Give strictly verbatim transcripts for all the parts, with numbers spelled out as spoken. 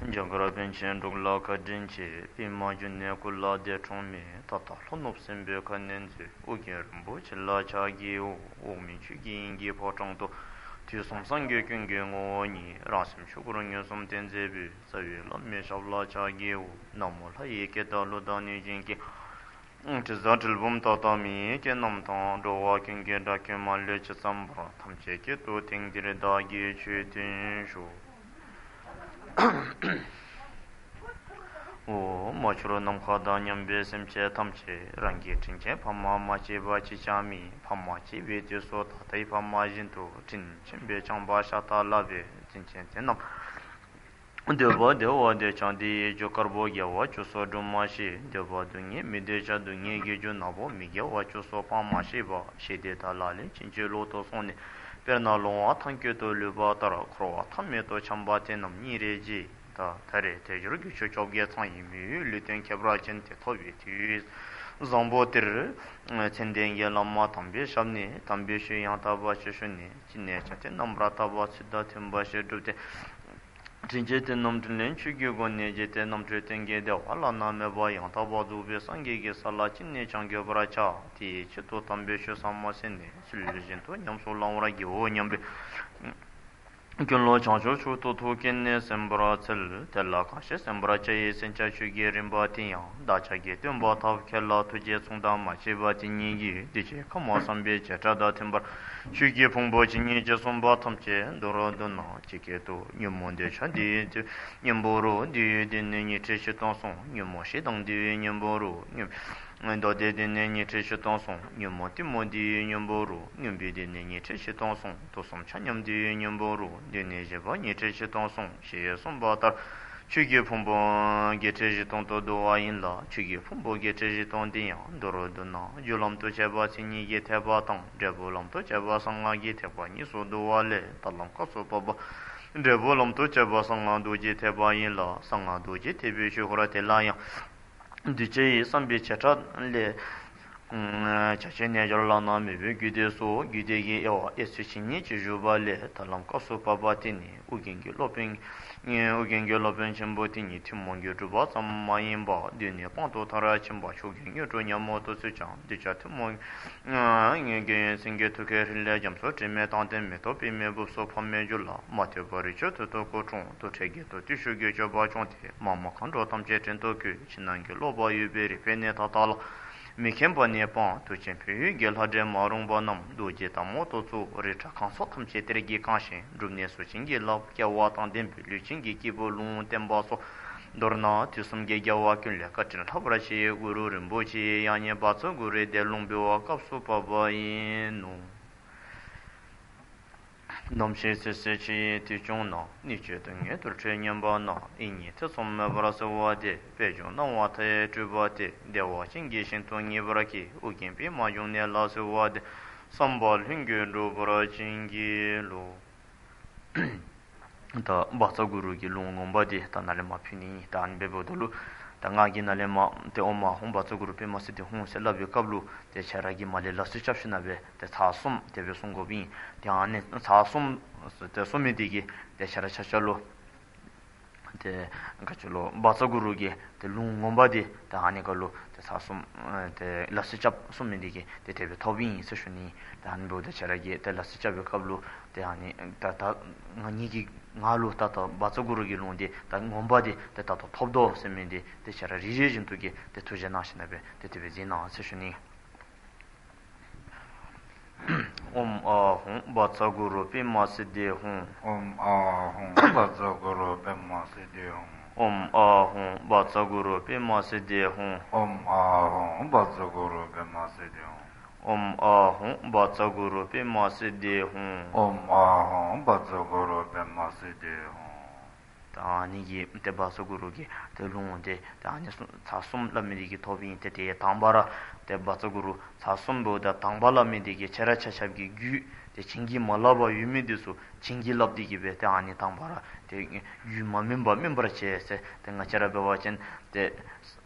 རྒྱ་གར་པཎ་ཆེན་འབྲུག་ལ་བཀའ་དྲིན་ཆེ། པདྨ་འབྱུང་གནས་སྐུ་ལ་འདས་འཁྲུངས་མེད། ད་ལྟ་ལྷོ་ནུབ་སྲིན་པོའི་ཁ་གནོན་མཛད། ཨོ་རྒྱན་རིན་པོ་ཆེ་ལ་ཕྱག་བགྱིའོ། འོག་མིན་ཆོས་ཀྱི་དབྱིངས་ཀྱི་ཕོ་བྲང་དུ། དུས་གསུམ་སངས་རྒྱས་ཀུན་གྱི་ངོ་བོ་ཉིད། རང་སེམས་ཆོས་སྐུར་མངོན་སུམ་སྟོན་མཛད་པའི། རྩ་བའི་བླ་མའི་ཞབས་ལ་ཕྱག་བགྱིའོ། ན་མོ་ལྷ་ཡི་སྐད་དང་ཀླུ་དང་གནོད་སྦྱིན་སྐད། དྲི་ཟ་གྲུལ་བུམ་དག་དང་མི་ཡི་སྐད་རྣམས་དང་། འགྲོ་བ་ཀུན་གྱི་སྒྲ་སྐད་མ་ལུས་ཇི་ཙམ་པར། ཐམས་ཅད་སྐད་དུ་དེང་འདིར་བདག་གིས་ཆོས་བསྟན་ཞུ། འོ། མ་གྱུར་ནམ་མཁའ་དང་མཉམ་པའི་སེམས་ཅན་ཐམས་ཅད། རང་གི་དྲིན་ཅན་ཕ་མ་མ་སྐྱེས་པ་གཅིག་ཀྱང་མེད། ཕ་མ་སྐྱེས་པའི་དུས་སུ་ད་ལྟའི་ཕ་མ་བཞིན་དུ། དྲིན་ཆེན་པོས་བསྐྱངས་པ་ཤ་སྟག་ལགས་པས། དྲིན་ཅན་དེ་རྣམས་འདོད་པ་བདེ་བ་འདོད་ཀྱང་། དེ་ཡི་རྒྱུ་དཀར་པོ་དགེ་བ་བཅུ་སོགས་སྒྲུབ་མ་ཤེས། འདོད་པ་སྡུག་བསྔལ་མི་འདོད་ཀྱང་། སྡུག་བསྔལ་གྱི་རྒྱུ་ནག་པོ་མི་དགེ་བ་བཅུ་སོགས་སྤང་མ་ཤེས་པ། ཞེ་འདོད་དང་ལག་ལེན་ཕྱིན་ཅི་ལོག་ཏུ་སོང་ནས། དཔེར་ན་ལོང་བ་ཐང་དཀྱིལ་དུ་ལུས་པ་ལྟར། འཁོར་བ་མཐའ་མེད་དུ་འཁྱམས་པ་དེ་རྣམས་སྙིང་རེ་རྗེ། ད་ད་རེས་དལ་འབྱོར་རྒྱུ་ཆོས་བཅོ་བརྒྱད་ཚང་བའི། མི་ཡུལ་ལུས་རྟེན་ཁྱད་པར་ཅན་དེ་ཐོབ་པའི་དུས་བཟང་པོ་དེར། མཚན་ལྡན་གྱི་བླ་མ་དམ་པའི་ཞབས་ནས། དམ་པའི་ཆོས་ཡང་དག་པ་ཅིག་ཞུས་ནས། ཅི་ནས་ཀྱང་དེ་རྣམས་རབ་ཏུ་བརྟག་པ་ཚུལ་དང་མཐུན་པ་ཞིག་བསྒྲུབས་ཏེ། དྲིན་ཅན་དེ་རྣམས་དྲིན་ལན་ཆོས་ཀྱི་སྒོ་ནས་འཇལ་ཏེ། རྣམ་གྲོལ་གཏན་གྱི་བདེ་བ་བླ་ན་མེད་པ་ཡང་དག་པར་རྫོགས་པའི་སངས་རྒྱས་ཀྱི་ས་ལ་ཅི་ནས་ཀྱང་འགོད་པར་བྱ། དེའི་ཆེད་དུ་དམ་པའི་ཆོས་ཟབ་མོ་གསན་ནས། ཚུལ་བཞིན་དུ་ཉམས་སུ་བླང་བར་བགྱིའོ་སྙམ་པའི་ཀུན་སློང་བྱང་ཆུབ་མཆོག་ཏུ་ཐུགས་བསྐྱེད་ནས་གསན་པར་འཚལ། དེ་ལ་གང་ཞིག་གསན་པར་བྱ་ཡི། གསན་བྱ་ཆོས་ཀྱི་རིམ་པ་དེ་ཡང་། བདག་ཅག་གི་སྟོན་པ་ཐབས་མཁས་ལ། ཐུགས་རྗེས་མཚུངས་དང་མ་ཕྱད་པ་དེ་ཉིད་ཀྱིས། གདུལ་བྱའི་ཁམས་བསམ་པའི་བྱེ་བྲག་དང་མཐུན་པར། ཆོས་ཀྱི་ཕུང་པོ་ཇི་སྙེད་ཅིག་གསུངས་པ་ཐམས་ཅད་མདོར་བསྡུ་ན། ཇི་སྐད་དུ། ཉོན་མོངས་འདོད་ཆགས་འདུ་བའི་གཉེན་པོ་རུ། འདུ་བའི་སྡེ་སྣོད་ཉི་ཁྲི་བཞི་སྟོང་གསུངས། ཉོན་མོངས་ཞེ་སྡང་འདུ་བའི་གཉེན་པོ་རུ། ཉོན་མདོ་སྡེ་སྡེ་སྣོད་ཉི་ཁྲི་བཞི་སྟོང་གསུངས། ཉོན་མོངས་གཏི་མུག་འདུ་བའི་གཉེན་པོ་རུ། མངོན་པའི་སྡེ་སྣོད་ཉི་ཁྲི་བཞི་སྟོང་གསུངས། དུག་གསུམ་ཆ་མཉམ་འདུ་བའི་གཉེན་པོ་རུ། སྡེ་སྣོད་བཞི་པ་ཉི་ཁྲི་བཞི་སྟོང་གསུངས། ཞེས་གསུངས་པ་ལྟར། ཆོས་ཀྱི་ཕུང་པོ་བརྒྱད་ཁྲི་བཞི་སྟོང་དུ་བསྡུ་བ་ཡིན་ལ། ཆོས་ཀྱི་ཕུང་པོ་བརྒྱད་ཁྲི་བཞི་སྟོང་འདི་ཡང་མདོར་བསྡུ་ན། རྒྱུ་ལམ་དུ་བྱས་པ་མཚན་ཉིད་ཀྱི་ཐེག་པ་དང་། འབྲས་བུ་ལམ་དུ་བྱས་པ་གསང་སྔགས་ཀྱི་ཐེག་པ་གཉིས་སུ་བསྡུ་བ་ལས། ད་ལམ་སྐབས་སུ་བབ་པ། འབྲས་བུ་ལམ་དུ་བྱས་པ་གསང་སྔགས་རྡོ་རྗེ་ཐེག་པ་ཡིན་ལ། གསང་སྔགས་རྡོ་རྗེ་ཐེག་པའི་ཆོས་སྐོར་དེ་ལ་ཡང་། གདུལ་བྱའི་བསམ་པའི་བྱེ་བྲག་ལས། ཨ་བྱ་བྱེད་རྣལ་འབྱོར་བླ་ན་མེད་པའི་རྒྱུད་སྡེ་སོགས། རྒྱུད་སྡེ་གི་དབྱེ་བ་དབྱེ་ཚུལ་ཇི་སྙེད་ཅིག་ཞུས་པ་ལས། ད་ལམ་སྐབས་སུ་བབ་པ་དེ་ནི་ཨོ་རྒྱན་གྱི་སློབ་དཔོན། ཨོ་རྒྱན་གྱི་སློབ་དཔོན་ཆེན་པོ་དེ་ཉིད་ཐུན་མོང་གི་སྒྲུབ་པ་ཙམ་མ་ཡིན་པར། གདོད་ནས་དཔང་དུ་མཐར་ཕྱིན་པ་མཆོག་གི་དངོས་གྲུབ་ཉམས་མྱོང་དུ་ཚུལ་ཀྱང་། གདུལ་བྱ་ཐུན་མོང་གི་རྒྱལ་ཡོན་སེང་གེའི་ཐུགས་ཀའི་ཧྲཱིཿལས་རྒྱ་མཚོ་དྲི་མེད་དང་ལྡན་མེ་ཏོག་པདྨའི་སྦུབས་སུ་ཕབ་མའི་རྒྱུད་ལ། མ་ཐོས་པ་རི་ཁྲོད་དུ་ཐུག་སྐུ་འཁྲུངས། དུར་ཁྲོད་དཀྱིལ་དུ་བརྟུལ་ཞུགས་ཀྱི་སྤྱོད་པ་སྐྱོང་སྟེ། མ་མོ་མཁའ་འགྲོ་ཐམས་ཅད་བྲན་དུ་བཀོལ། ཕྱི་ནང་གི་ཀློག་པ་ཡོད་པའི་རིག་པའི་གནས་མཐའ་དག་ལ། མི་མཁྱེན་པ་ནས་སྤངས། དུས་ཆེན་ཕན་ཡོན་གྱི་ལྷ་འདྲེ་མ་རུངས་པ་རྣམས། རྡོ་རྗེ་དམ་འོག་ཏུ་བཙུགས། རི་བྲག་གངས་སོགས་ཐམས་ཅད་གཏེར་གྱིས་བཀང་ཞིང་། སྒྲུབ་གནས་སུ་བྱིན་གྱིས་བརླབས། སྐལ་བ་དང་ལྡན་པའི་ལུས་ཅན་གྱི་སྐྱེས་བུ་ལུང་བསྟན་པ་སོགས། མདོར་ན་དུས་གསུམ་གྱི་རྒྱལ་བ་ཀུན་ལས་བཀའ་དྲིན་ལྷག་པར་ཆེ་བའི་གུ་རུ་རིན་པོ་ཆེ་ཡང་སྙིང་བཛྲ་གུ་རུའི་བཟླས་ལུང་འབུལ་བའི་སྐབས་སུ་བབ་པ་ཡིན་ནོ། ནམ་ཞིག་ཚེ་ཟད་ཕྱི་ཡི་དུས་བྱུང་ན། གནད་གཅོད་སྡུག་བསྔལ་དུར་ཁྲོད་ཉམས་པ་ན། ཡིད་གཉིས་ཐེ་ཚོམ་མེད་པར་གསོལ་བ་འདེབས། པད་འབྱུང་སྣང་བ་མཐའ་ཡས་སྤྲུལ་པ་སྟེ། བདེ་བ་ཅན་གྱི་ཞིང་དུ་ངེས་པར་སྐྱེ། ཨོ་རྒྱན་པདྨ་འབྱུང་གནས་ལ་གསོལ་བ་འདེབས། བསམ་པ་ལྷུན་གྱིས་འགྲུབ་པར་བྱིན་གྱིས་རློབས། ད་བཛྲ་གུ་རུ་གི་ལུང་ངོ་མ་འདི་ད་ནཱ་ལས་མར་ཕུལ་ནི་ཨིན། ད་ཨ་ནི་འབདཝ་ད་ལུ་ད་ང་གིས་ནཱ་ལས་མར་ཏེ་ཨོཾ་ཨཱཿཧཱུྃ་བཛྲ་གུ་རུ་པདྨ་སིདྡྷི་ཧཱུྃ་ཟེར་སླབ་པའི་སྐབས་ལུ་ཏེ་ཁྱེད་ར་གིས་མར་ལས་ལག་རྩེད་རྐྱབ་ཞིནམ་ལས་ཏེ་ཚར་གསུམ་དེ་སྦེ་གསུང་དགོཔ་ཨིན། ཏེ་ཨ་ནི་ཚར་གསུམ་ཏེ་གསུང་མི་འདི་གིས་ཏེ་ཁྱེད་ར་ཆ་ཁྱབ་ལུ་ཏེ་ག་ཅི་ལོ་བཛྲ་གུ་རུ་གི་ཏེ་ལུང་ངོ་མ་འདི་ཏེ་ཨ་ནི་ཁར་ལུ་ཏེ་ཚར་གསུམ་ཨེ་ཏེ་ལག་རྩེད་རྐྱབ་གསུང་མི་འདི་གིས་ཏེ་དེ་སྦེ་ཐོབ་ཨིན་ཟེར་ཞུ་ནི། ཏེ་ཨ་ནི་འབདཝ་ད་ཁྱེད་ར་གིས་ཏེ་ལག་རྩེད་རྐྱབ་པའི་སྐབས་ལུ་ཏེ་ཨ་ནི་ད་ད་ང་ངེ་གི་ང་ལུ་ད་ད་བཛྲ་གུ་རུ་གི་ལུང་འདི་ད་ངོ་མ་འདི་ཏེ་ད་ད་ཐོབ་དོ་ཟེར་མི་འདི་ཏེ་ཁྱེད་ར་རེ་རེ་བཞིན་དུ་གིས་ཏེ་ཐུགས་རྗེ་གནང་ཞིནམ་ལས་ཏེ་དེ་སྦེ་མཛད་གནང་ཟེར་ཞུ་ནི། ཨོཾ་ཨཱཿཧཱུྃ་བཛྲ་གུ་རུ་པདྨ་སིདྡྷི་ཧཱུྃ། ཨོཾ་ཨཱཿཧཱུྃ་བཛྲ་གུ་རུ་པདྨ་སིདྡྷི་ཧཱུྃ། ཨོཾ་ཨཱཿཧཱུྃ་བཛྲ་གུ་རུ་པདྨ་སིདྡྷི་ཧཱུྃ། ཨོཾ་ཨཱཿཧཱུྃ་བཛྲ་གུ་རུ་པདྨ་སིདྡྷི་ཧཱུྃ། ཨོཾ་ཨཱཿཧཱུྃ་བཛྲ་གུ་རུ་པདྨ་སིདྡྷི་ཧཱུྃ། ཨོཾ་ཨཱཿཧཱུྃ་བཛྲ་གུ་རུ་པདྨ་སིདྡྷི་ཧཱུྃ། ད་ཨ་ནི་གི་ཏེ་བཛྲ་གུ་རུ་གི་ཏེ་ལུང་འདི་ད་ཨ་ནི་གསུང་ཚར་གསུམ་སླབ་མི་འདི་གིས་ཐོབ་ཨིན། ཏེ་དེ་དང་པ་ར་ཏེ་བཛྲ་གུ་རུ་ཚར་གསུམ་འབདཝ་ད་དང་པ་སླབ་མི་འདི་གིས་ཁྱེད་ར་ཆ་ཁྱབ་ཀྱི་རྒྱུད་ ཏེ་བྱིན་གྱིས་མ་བརླབས་པར་ཡོད་མི་འདི་ཚུ་བྱིན་གྱིས་བརླབས་ཏེ་གི་སྦེ་ཏེ་ཨ་ནི་དང་པ་ར་ཏེ་རྒྱུད་མ་སྨིན་པ་སྨིན་པར་བྱས་ཟེར། ཏེ་ང་བཅས་ར་འབད་བ་ཅིན་ཏེ་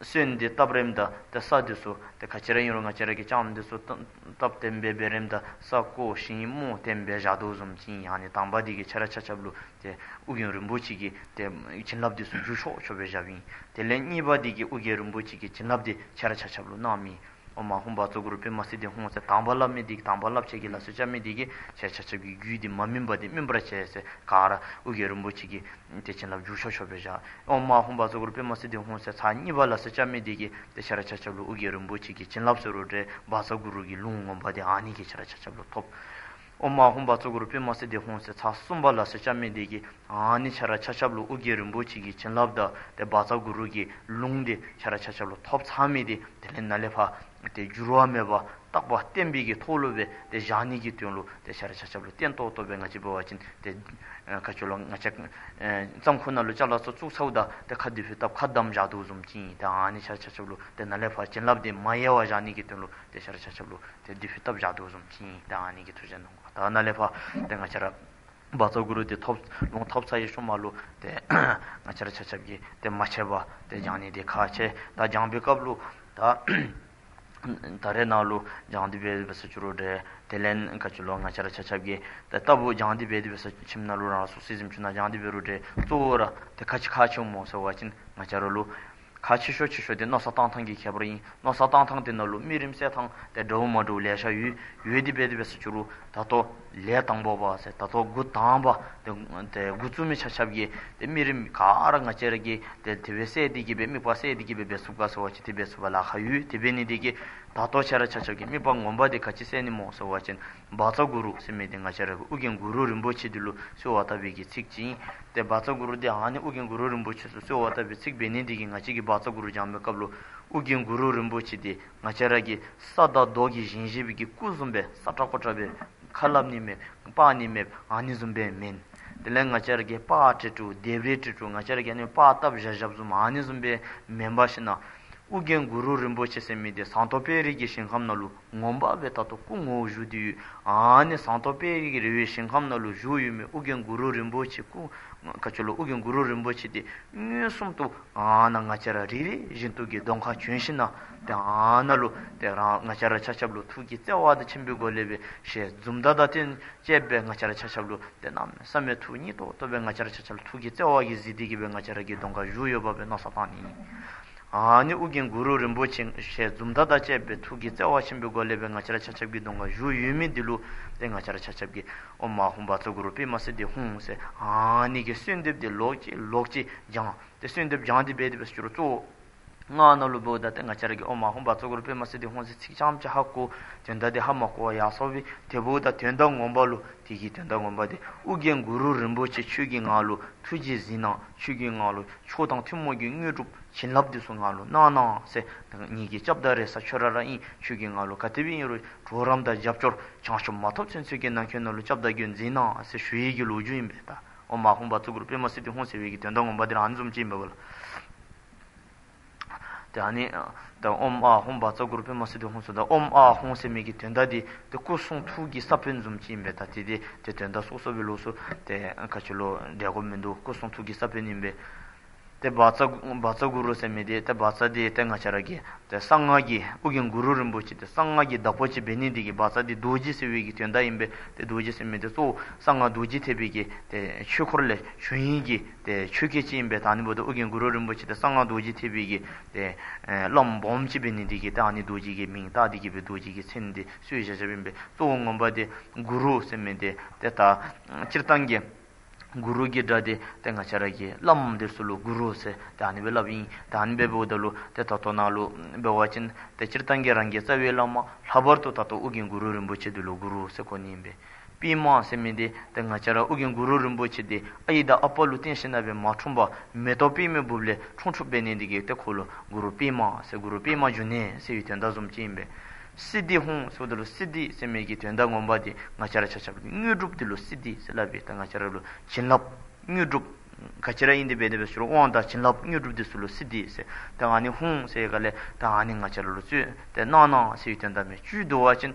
སོན་འདི་བཏབ་རནམ་ད་ཏེ་ས་འདི་ཚུ་ཏེ་ག་ཅི་ར་ཨིན་རུང་ང་བཅས་ར་གིས་ལྕངམ་འདི་ཚུ་བཏབ་བཏབ་སྟེ་འབད་འབད་རནམ་ད་ས་རྐོ་ཞིང་རྨོ་སྟེ་འབད་བཞག་དོ་བཟུམ་ཅིག་ཨིན། ཨ་ནི་དང་པ་འདི་གིས་ཆ་ར་ཆ་ཁྱབ་ལུ་ཏེ་ཨོ་རྒྱན་རིན་པོ་ཆེ་གི་ཏེ་བྱིན་རླབས་འདི་ཚུ་འཇུག་ཆོག་ཆོག་སྦེ་བཞགཔ་ཨིན། དེ་ལས་གཉིས་པ་འདི་གིས་ཨོ་རྒྱན་རིན་པོ་ཆེ་གི་བྱིན་རླབས་འདི་ཆ་ར་ཆ་ཁྱབ་ལུ་གནངམ་ཨིན། ཨོཾ་ཨཱཿཧཱུྃ་བཛྲ་གུ་རུ་པདྨ་སིདྡྷི་ཧཱུྃ་ཟེར་དང་པ་སླབ་མི་འདི་གིས་དང་པ་སླབ་བྱེད་ཀྱི་ལ་སོགས་རྐྱབ་མི་འདི་གིས་ཆ་ར་ཆ་ཁྱབ་ཀྱི་རྒྱུད་འདི་མ་སྨིན་པ་འདི་སྨིན་པར་བྱས་ཟེར་ག་ར་ཨོ་རྒྱན་རིན་པོ་ཆེ་གི་ཏེ་བྱིན་རླབས་འཇུག་ཆོག་ཆོག་སྦེ་བཞག། ཨོཾ་ཨཱཿཧཱུྃ་བཛྲ་གུ་རུ་པདྨ་སིདྡྷི་ཧཱུྃ་ཟེར་ཚར་གཉིས་པ་ལ་སོགས་རྐྱབ་མི་འདི་གིས་ཏེ་ཆ་ར་ཆ་ཁྱབ་ལུ་ཨོ་རྒྱན་རིན་པོ་ཆེ་གི་བྱིན་རླབས་ཟེར་རུང་འདྲ་བཛྲ་གུ་རུ་གི་ལུང་ངོ་མ་འདི་ཨ་ནི་གིས་ཆ་ར་ཆ་ཁྱབ་ལུ་ཐོབ། ཨོཾ་ཨཱཿཧཱུྃ་བཛྲ་གུ་རུ་པདྨ་སིདྡྷི་ཧཱུྃ་ཟེར་ཚར་གསུམ་པ་ལ་སོགས་རྐྱབ་མི་འདི་གིས་ཨ་ནི་ཆ་ར་ཆ་ཁྱབ་ལུ་ཨོ་རྒྱན་རིན་པོ་ཆེ་གི་བྱིན་རླབས་དང་ཏེ་བཛྲ་གུ་རུ་གི་ལུང་འདི་ཆ་ར་ཆ་ཁྱབ་ལུ་ཐོབ་ཚར་མི་འདི་དེ་ལས་ནཱ་ལས་ཕར་ཏེ་འགྱུར་བ་མེད་པ་རྟག་པ་བརྟན་པའི་གི་ཐོག་ལུ་སྦེ་ཏེ་བཞག་ནི་གི་དོན་ལུ་ཏེ་ཆ་ར་ཆ་ཁྱབ་ལུ་བརྟན་ཏོག་ཏོ་སྦེ་ང་བཅས་འབད་བ་ཅིན་ཏེ་ཨ་ག་ཅི་ལོ་ང་བཅས་ཨ་ཙམ་ཁུ་ནང་ལུ་ཅ་ལ་ཚུ་བཙུགས་ཚརཝ་ད་ཏེ་ཁ་དེ་ཕུད་བཏབ་ཁ་བསྡམས་བཞག་དོ་བཟུམ་ཅིག་ཨིན། ཏེ་ཨ་ནི་ཆ་ར་ཆ་ཁྱབ་ལུ་ཏེ་ནཱ་ལས་ཕར་བྱིན་རླབས་འདི་མ་ཡལ་བར་བཞག་ནི་གི་དོན་ལུ་ཏེ་ཆ་ར་ཆ་ཁྱབ་ལུ་ཏེ་དེ་ཕུད་བཏབ་བཞག་དོ་བཟུམ་ཅིག་ཨིན། ཏེ་ཨ་ནི་གི་ཐུགས་བཞེད་གནང་དགོ། ད་ནཱ་ལས་ཕར་ཏེ་ང་བཅས་ར་བཛྲ་གུ་རུ་འདི་ཐོབ་ལུང་ཐོབ་ཚར་བའི་ཤུལ་མ་ལུ་ཏེ་ང་བཅས་ར་ཆ་ཁྱབ་ཀྱིས་ཏེ་མ་ཆད་པར་ཏེ་སྦྱང་ནི་འདི་ཁག་ཆེ། ད་སྦྱང་པའི་སྐབས་ལུ་ད་ད་རེས་ནང་ལུ་སྦྱང་སྟེ་འབད་འབད་ས་ཅི་རུང་འདྲ། དེ་ལས་ག་ཅི་ལོ་ང་བཅས་ར་ཆ་ཁྱབ་ཀྱིས་ཏེ་ལྟ་བུ་སྦྱང་སྟེ་འབད་འབད་ས་ཁྱིམ་ནང་ལུ་རང་སོ་སོའི་གཟིམ་ཅུང་ནང་སྦྱང་སྟེ་འབད་རུང་འདྲ། གཙོ་བོ་ར་ཏེ་ག་ཅི་ཁག་ཆེཝ་སྨོ་ཟེར་བ་ཅིན་ང་བཅས་ར་ལུ་ཁག་ཆེ་ཤོས་ཆེ་ཤོས་འདི་མནོ་བསམ་བཏང་ཐངས་ཀྱི་ཁྱད་པར་ཨིན། མནོ་བསམ་བཏང་ཐངས་འདི་ནང་ལུ་དམིགས་རིམ་གསལ་ཐངས་ཏེ་འདྲཝ་མ་འདྲཝ་ལེ་ཤ་ཡོད། ཡོད་དེ་འབད་དེ་འབད་ས་ཅི་རུང་ད་ལྟོ་ལས་དང་པོ་པ་ཟེར་ད་ལྟོ་འགོ་དང་པ་ཏེ་ཏེ་འགོ་བཙུགས་མི་ཆ་ཁྱབ་ཀྱིས་ཏེ་དམིགས་རིམ་ག་ར་ང་བཅས་ར་གིས་ཏེ་དེ་སྦེ་གསལ་ཏེ་གི་སྦེ་དམིགས་པ་གསལ་ཏེ་གི་སྦེ་འབད་ཚུགས་ག་ཟེར་བ་ཅིན་ཏེ་འབད་ཚུགས་པར་ལཱ་ཁག་ཡོད། དེ་འབད་ནི་འདི་གིས་ད་ལྟོ་ཆ་ར་ཆ་ཁྱབ་ཀྱིས་དམིགས་པ་ངོ་མ་འདི་ག་ཅི་གསལ་ནི་སྨོ་ཟེར་བ་ཅིན་བཛྲ་གུ་རུ་ཟེར་མི་འདི་ང་བཅས་ར་ཨོ་རྒྱན་གུ་རུ་རིན་པོ་ཆེ་འདི་ལུ་གསོལ་བ་བཏབ་པའི་གི་ཚིག་ཅིག་ཨིན། ཏེ་བཛྲ་གུ་རུ་འདི་ཨ་ནི་ཨོ་རྒྱན་གུ་རུ་རིན་པོ་ཆེ་ལུ་གསོལ་བ་བཏབ་པའི་ཚིག་འབད་ནི་འདི་གིས་ང་བཅས་ཀྱིས་བཛྲ་གུ་རུ་སྦྱང་པའི་སྐབས་ལུ་ཨོ་རྒྱན་གུ་རུ་རིན་པོ་ཆེ་འདི་ང་བཅས་ར་གི་ས་དང་རྡོ་གིས་བཞེངས་བཞེངས་པའི་གི་སྐུ་བཟུམ་སྦེ་སྲ་ཀྲག་ཀོ་ཀྲག་སྦེ་ཁ་སླབ་ནི་མེད་པར་ནི་མེད་ཨ་ནི་བཟུམ་སྦེ་མེན། དེ་ལས་ང་བཅས་ར་གིས་པར་བྲིས་རུང་ལྡེབས་རིས་བྲིས་རུང་ང་བཅས་ར་གིས་ཨ་ནི་པར་བཏབ་བཞག་བཞགཔ་བཟུམ་ཨ་ནི་བཟུམ་སྦེ་མེན་པར་ཞིན་ན་ཨོ་རྒྱན་གུ་རུ་རིན་པོ་ཆེ་ཟེར་མི་འདི་ཟངས་མདོག་དཔལ་རི་གི་ཞིང་ཁམས་ནང་ལུ་ངོ་མ་སྦེ་ད་ལྟོ་སྐུ་ངོ་བོ་བཞུགས་ཏེ་ཡོད། ཨ་ནི་ཟངས་མདོག་དཔལ་རི་གི་རི་བོའི་ཞིང་ཁམས་ནང་ལུ་བཞུགས་ཡོད་མི་ཨོ་རྒྱན་གུ་རུ་རིན་པོ་ཆེ་སྐུ་ག་ཅི་ལོ་ཨོ་རྒྱན་གུ་རུ་རིན་པོ་ཆེ་འདི་མངོན་སུམ་དུ་ཨ་ནཱ་ང་བཅས་ར་རེ་རེ་བཞིན་དུ་གི་གདོང་ཁར་བྱོན་ཞིན་ན་ཏེ་ཨ་ནཱ་ལུ་ཏེ་རང་ང་བཅས་ར་ཆ་ཁྱབ་ལུ་ཐུགས་ཀྱི་བརྩེ་བ་དང་མཐུན་པའི་སྒོ་ལས་སྦེ་ཞལ་འཛུམ་མདངས་དང་བཅས་སྦེ་ང་བཅས་ར་ཆ་ཁྱབ་ལུ་ཏེ་གནམ་མེད་ས་མེད་ཐུགས་མཉེས་ཏོག་ཏོ་སྦེ་ང་བཅས་ར་ཆ་ཁྱབ་ལུ་ཐུགས་ཀྱི་བརྩེ་བ་གིས་གཟིགས་ཏེ་གི་སྦེ་ང་བཅས་ར་གི་གདོང་ཁར་བཞུགས་ཡོདཔ་སྦེ་མནོ་བསམ་བཏང་ནི་ཨིན། ཨ་ནི་ཨོ་རྒྱན་གུ་རུ་རིན་པོ་ཆེ་ཞལ་འཛུམ་མདངས་དང་བཅས་པའི་ཐུགས་ཀྱི་བརྩེ་བ་ཆེན་པོའི་སྒོ་ལས་སྦེ་ང་བཅས་ར་ཆ་ཁྱབ་ཀྱི་གདོང་ཁར་བཞུགས་ཡོད་མི་འདི་ལུ་ཏེ་ང་བཅས་ར་ཆ་ཁྱབ་ཀྱིས་ཨོཾ་ཨཱཿཧཱུྃ་བཛྲ་གུ་རུ་པདྨ་སིདྡྷི་ཧཱུྃ་ཟེར་ཨ་ནི་གི་གསོལ་འདེབས་འདི་ལོག་ཅི་ལོག་ཅི་སྦྱང་། ཏེ་གསོལ་འདེབས་སྦྱང་སྟེ་འབད་དེ་འབད་ས་ཅི་རུང་གཙོ་བོ་སྔགས་ནང་ལུ་འབདཝ་ད་ཏེ་ང་བཅས་ར་གིས་ཨོཾ་ཨཱཿཧཱུྃ་བཛྲ་གུ་རུ་པདྨ་སིདྡྷི་ཧཱུྃ་ཟེར་ཚིག་རྐྱངམ་ཅིག་ཧ་གོ། དོན་དག་འདི་ཧ་མ་གོ་བར་ཡར་སོང་སྦེ་དེ་འབདཝ་ད་དོན་དག་ངོ་མ་ལུ་དེ་གི་དོན་དག་ངོ་མ་འདི་ཨོ་རྒྱན་གུ་རུ་རིན་པོ་ཆེ་ཁྱོད་ཀྱིས་ང་ལུ་ཐུགས་རྗེས་གཟིགས་གནང་། ཁྱོད་ཀྱིས་ང་ལུ་མཆོག་དང་ཐུན་མོང་གི་དངོས་གྲུབ་བྱིན་རླབས་འདི་ཚུ་ང་ལུ་གནང་གནང་ཟེར། ངེ་གི་སྐྱབས་དང་རེ་ས་ཁྱོད་ར་ར་ཨིན། ཁྱོད་ཀྱིས་ང་ལུ་ག་དེ་སྦེ་ཨིན་རུང་གྲོགས་རམ་དང་རྒྱབ་སྐྱོར་བྱང་ཆུབ་མ་ཐོབ་ཚུན་ཚོད་ཀྱི་ནང་འཁོད་ནང་ལུ་སྐྱབས་དང་མགོན་མཛད་གནང་ཟེར་ཞུ་ཡི་གི་ལོ་རྒྱུས་ཨིན་པས། ད་ཨོཾ་ཨཱཿཧཱུྃ་བཛྲ་གུ་རུ་པདྨ་སིདྡྷི་ཧཱུྃ་ཟེར་བའི་གི་དོན་དག་ངོ་མ་འདི་ར་ཨ་ནི་བཟུམ་ཅིག་ཨིན་པས་ལགས། ཏེ་ཨ་ནི་ཏེ་ཨོཾ་ཨཱཿཧཱུྃ་བཛྲ་གུ་རུ་པདྨ་སིདྡྷི་ཧཱུྃ་ཟེརཝ་ད་ཨོཾ་ཨཱཿཧཱུྃ་ཟེར་མི་གི་དོན་དག་འདི་ཏེ་སྐུ་གསུང་ཐུགས་ཀྱི་ས་བོན་བཟུམ་ཅིག་ཨིན་པས། ད་དེ་དེ་ཏེ་དོན་དག་སོ་སོ་སྦེ་ལོགས་སུ་ཏེ་ག་ཅི་ལོ་འགྲེལ་དགོཔ་མིན་འདུག། སྐུ་གསུང་ཐུགས་ཀྱི་ས་བོན་ཨིན་པས། ཏེ་བཛྲ་བཛྲ་གུ་རུ་ཟེར་མི་འདི་ཏེ་བཛྲ་འདི་ཏེ་ང་བཅས་ར་གི་ཏེ་གསང་སྔགས་ཀྱི་ཨོ་རྒྱན་གུ་རུ་རིན་པོ་ཆེ་ཏེ་གསང་སྔགས་ཀྱི་བདག་པོ་ཅིག་འབད་ནི་འདི་གིས་བཛྲ་འདི་རྡོ་རྗེ་ཟེར་བའི་གི་དོན་དག་ཨིན་པས། ཏེ་རྡོ་རྗེ་ཟེར་མི་འདི་གཙོ་བོ་གསང་སྔགས་རྡོ་རྗེ་ཐེག་པའི་གི་ཏེ་ཆོས་འཁོར་ལས་བྱུང་ཡི་གི་ཏེ་ཆོས་སྐད་ཅིག་ཨིན་པས། ད་ཨ་ནི་འབདཝ་ད་ཨོ་རྒྱན་གུ་རུ་རིན་པོ་ཆེ་འདི་གསང་སྔགས་རྡོ་རྗེ་ཐེག་པའི་གི་ཏེ་ཨེ་བླམ་སྦོམ་ཅིག་འབད་ནི་འདི་གིས་ཏེ་ཨ་ནི་རྡོ་རྗེ་གི་མིང་བཏགས་ཏེ་གི་སྦེ་རྡོ་རྗེ་གི་མཚན་འདི་གསོལ་བཞག་བཞགཔ་ཨིན་པས། གཙོ་བོ་ངོ་མ་འདི་གུ་རུ་ཟེར་མི་འདི་ཏེ་ད་སྤྱིར་བཏང་གི་གུ་རུ་གི་སྒྲ་འདི་ཏེ་ང་བཅས་ར་གིས་བླམ་འདི་ཚུ་ལུ་གུ་རུ་ཟེར་ཏེ་ཨ་ནི་སྦེ་སླབ་ཨིན། ཏེ་ཨ་ནི་སྦེ་འབདཝ་ད་ལུ་ཏེ་ད་ལྟོ་ནཱ་ལུ་འབད་བ་ཅིན་ཏེ་སྤྱིར་བཏང་གི་རང་གི་རྩ་བའི་བླ་མ་ལྷག་པར་དུ་ད་ལྟོ་ཨོ་རྒྱན་གུ་རུ་རིན་པོ་ཆེ་འདི་ལུ་གུ་རུ་ཟེར་གོ་ནི་ཨིན་པས། པདྨ་ཟེར་མི་འདི་ཏེ་ང་བཅས་ར་ཨོ་རྒྱན་གུ་རུ་རིན་པོ་ཆེ་འདི་ཨའི་དང་ཨ་པ་ལུ་བརྟེན་ཞིན་ན་སྦེ་མ་འཁྲུངས་པར་མེ་ཏོག་པདྨའི་སྦུབས་ལས་འཁྲུངས་འཁྲུངསམ་འབད་ནི་འདི་གིས་ཏེ་ཁོ་ལུ་གུ་རུ་པདྨ་ཟེར་གུ་རུ་པདྨ་འབྱུང་གནས་ཟེར་བའི་དོན་དག་བཟུམ་ཅིག་ཨིན་པས། སིདྡྷི་ཧཱུྃ་ཟེརཝ་ད་ལུ་སིདྡྷི་ཟེར་མི་གི་དོན་དག་ངོ་མ་འདི་ང་བཅས་ར་ཆ་ཁྱབ་ཀྱི་དངོས་གྲུབ་འདི་ལུ་སིདྡྷི་ཟེར་སླབ་པས། ད་ང་བཅས་ར་ལུ་བྱིན་རླབས་དངོས་གྲུབ་ག་ཅི་ར་ཨིན་ཏེ་འབད་དེ་འབད་ས་ཅི་རུང་དབང་དང་བྱིན་རླབས་དངོས་གྲུབ་འདི་ཚུ་ལུ་སིདྡྷི་ཟེར། ད་ཨ་ནི་ཧཱུྃ་ཟེར་ག་ལས་ད་ཨ་ནི་ང་བཅས་ར་ལུ་སྩོལ་ཏེ་གནང་གནང་ཟེར་བའི་དོན་དག་མས། བཅུད་བསྡུ་བ་ཅིན་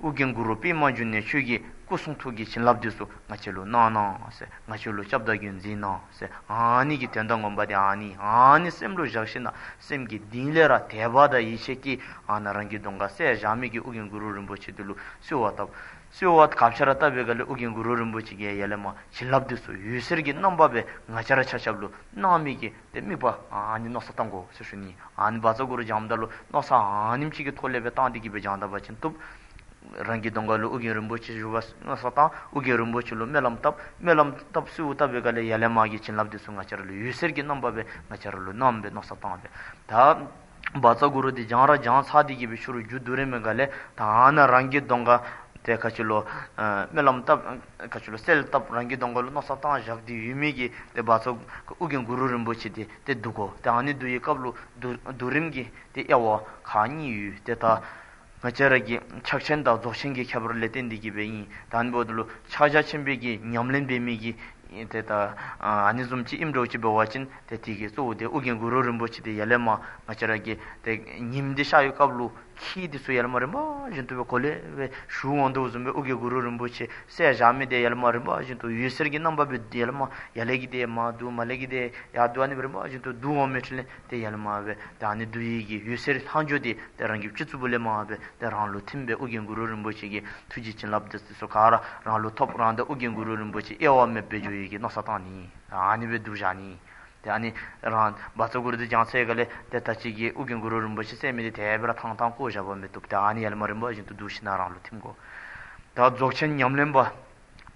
ཨོ་རྒྱན་གུ་རུ་པདྨ་འབྱུང་གནས་ཁྱོད་ཀྱི་སྐུ་གསུང་ཐུགས་ཀྱི་བྱིན་རླབས་འདི་ཚུ་ང་བཅས་ལུ་གནང་གནང་ཟེར། ང་བཅས་ལུ་སྐྱབས་དང་མགོན་མཛད་གནང་ཟེར། ཨ་ནི་གི་དོན་དག་ངོ་མ་འདི་ཨ་ནི་ཨ་ནི་སེམས་ལུ་བཞག་ཞིན་ན་སེམས་ཀྱི་གཏིང་ལས་ར་དད་པ་དང་ཡིད་ཆེས་ཀྱིས་ཨ་ནཱ་རང་གི་གདོང་ཁར་བསད་བཞག་མི་གི་ཨོ་རྒྱན་གུ་རུ་རིན་པོ་ཆེ་འདི་ལུ་གསོལ་བ་བཏབ། གསོལ་བ་ག་ཅི་ར་བཏབ་པའི་སྒང་ལས་ཨོ་རྒྱན་གུ་རུ་རིན་པོ་ཆེ་གིས་ཡར་ལས་མར་བྱིན་རླབས་འདི་ཚུ་འོད་ཟེར་གྱི་རྣམ་པ་སྦེ་ང་བཅས་ར་ཆ་ཁྱབ་ལུ་གནང་མི་གི་ཏེ་དམིགས་པ་ཨ་ནི་མནོ་བསམ་བཏང་དགོ་ཟེར་ཞུ་ནི། ཨ་ནི་བཛྲ་གུ་རུ་བགྱངམ་ད་ལུ་མནོ་བསམ་ཨ་ནེམ་ཅིག་གི་ཐོག་ལས་སྦེ་བཏང་སྟེ་གི་སྦེ་བགྱང་ད་པ་ཅིན་བཏུབ། རང་གི་གདོང་ཁ་ལུ་ཨོ་རྒྱན་རིན་པོ་ཆེ་བཞུགས་པ་མནོ་བསམ་བཏང་། ཨོ་རྒྱན་རིན་པོ་ཆེ་ལུ་སྨོན་ལམ་བཏབ། སྨོན་ལམ་བཏབ་གསོལཝ་བཏབ་པའི་སྒང་ལས་ཡར་ལས་མར་གྱི་བྱིན་རླབས་འདི་ཚུ་ང་བཅས་ར་ལུ་འོད་ཟེར་གྱི་རྣམ་པ་སྦེ་ང་བཅས་ར་ལུ་གནང་སྦེ་མནོ་བསམ་བཏང་སྦེ། ད་བཛྲ་གུ་རུ་འདི་བགྱང་ར་བགྱང་ཚར་ཏེ་གི་སྦེ་ཕྱི་རུ་རྒྱུ་བསྡུ་རན་པའི་སྒང་ལས་ད་ཨ་ནཱ་རང་གི་གདོང་ཁར་ཏེ་ག་ཅི་ལོ་ཨ་སྨོན་ལམ་བཏབ། ག་ཅི་ལོ་གསོལ་བཏབ། རང་གི་གདོང་ཁ་ལུ་མནོ་བསམ་བཏང་བཞག་སྟེ་ཡོད་མི་གི་ཏེ་བཛྲ་ཨོ་རྒྱན་གུ་རུ་རིན་པོ་ཆེ་འདི་ཏེ་བསྡུ་དགོ། ཏེ་ཨ་ནི་བསྡུ་བའི་སྐབས་ལུ་བསྡུ་བསྡུ་རིམ་གྱི་ཏེ་དབྱེ་བ་ཁག་གཉིས་ཡོད། ཏེ་ད་ང་བཅས་ར་གི་ཕྱག་ཆེན་དང་རྫོགས་ཆེན་གྱི་ཁྱད་པར་ལས་བརྟེན་ཏེ་གི་སྦེ་ཨིན། ད་ཨ་ནི་འབདཝ་ད་ལུ་ཕྱག་རྒྱ་ཆེན་པོའི་གི་ཉམས་ལེན་འབད་མི་གི་ཨིན། ཏེ་ད་ཨ་ནི་བཟུམ་ཅིག་ཨིནམ་འདྲཝ་ཅིག་འབད་བ་ཅིན་ཏེ་དེ་གི་གཙོ་བོ་འདི་ཨོ་རྒྱན་གུ་རུ་རིན་པོ་ཆེ་འདི་ཡར་ལས་མར་ང་བཅས་ར་གི་ཏེ་ཉིམ་འདི་ཤར་བའི་སྐབས་ལུ་ཁྱི་འདི་ཚུ་ཡར་ལས་མར་རིམ་པ་བཞིན་དུ་སྦེ་གོ་ལེ་སྦེ་ཞུ་འོང་དོ་བཟུམ་སྦེ་ཨོ་རྒྱན་གུ་རུ་རིན་པོ་ཆེ་བསད་བཞག་མི་འདི་ཡར་ལས་མར་རིམ་པ་བཞིན་དུ་འོད་ཟེར་གྱི་རྣམ་པ་སྦེ་ཡར་ལས་མར་ཡར་ལས་ཀྱི་འདི་མར་བསྡུ་མར་ལས་ཀྱི་འདི་ཡར་བསྡུ་ཨ་ནི་སྦེ་རིམ་པ་བཞིན་དུ་བསྡུ་འོང་མི་འཕྲོ་ལས་ཏེ་ཡར་ལས་མར་སྦེ་ཏེ་ཨ་ནི་བསྡུ་ཡི་གི་འོད་ཟེར་ལྷག་འཕྲོ་འདི་ཏེ་རང་གི་སྤྱི་གཙུག་ལས་མར་སྦེ་ཏེ་རང་ལུ་ཐིམ་སྦེ་ཨོ་རྒྱན་གུ་རུ་རིན་པོ་ཆེ་གི་ཐུགས་རྗེ་བྱིན་རླབས་འདི་ཚུ་ག་ར་རང་ལུ་ཐོབ། རང་དང་ཨོ་རྒྱན་གུ་རུ་རིན་པོ་ཆེ་དབྱེ་བ་མེདཔ་སྦེ་འགྱོ་ཡི་གི་མནོ་བསམ་བཏང་ནི། ཨ་ནི་སྦེ་བསྡུ་བཞག་ནི། ཏེ་ཨ་ནི་རང་བཛྲ་གུ་རུ་འདི་བགྱང་ཚར་བའི་སྒང་ལས་ཏེ་ད་ཅི་གི་ཨོ་རྒྱན་གུ་རུ་རིན་པོ་ཆེ་ཟེར་མི་འདི་དེ་སྦེ་ར་ཐང་ཐང་བཀོ་བཞག་པ་མི་བཏུབ། ཏེ་ཨ་ནི་ཡར་ལས་མར་རིམ་པ་བཞིན་དུ་བསྡུ་ཞིན་ན་རང་ལུ་ཐིམ་དགོ། ད་རྫོགས་ཆེན་ཉམས་ལེན་པ་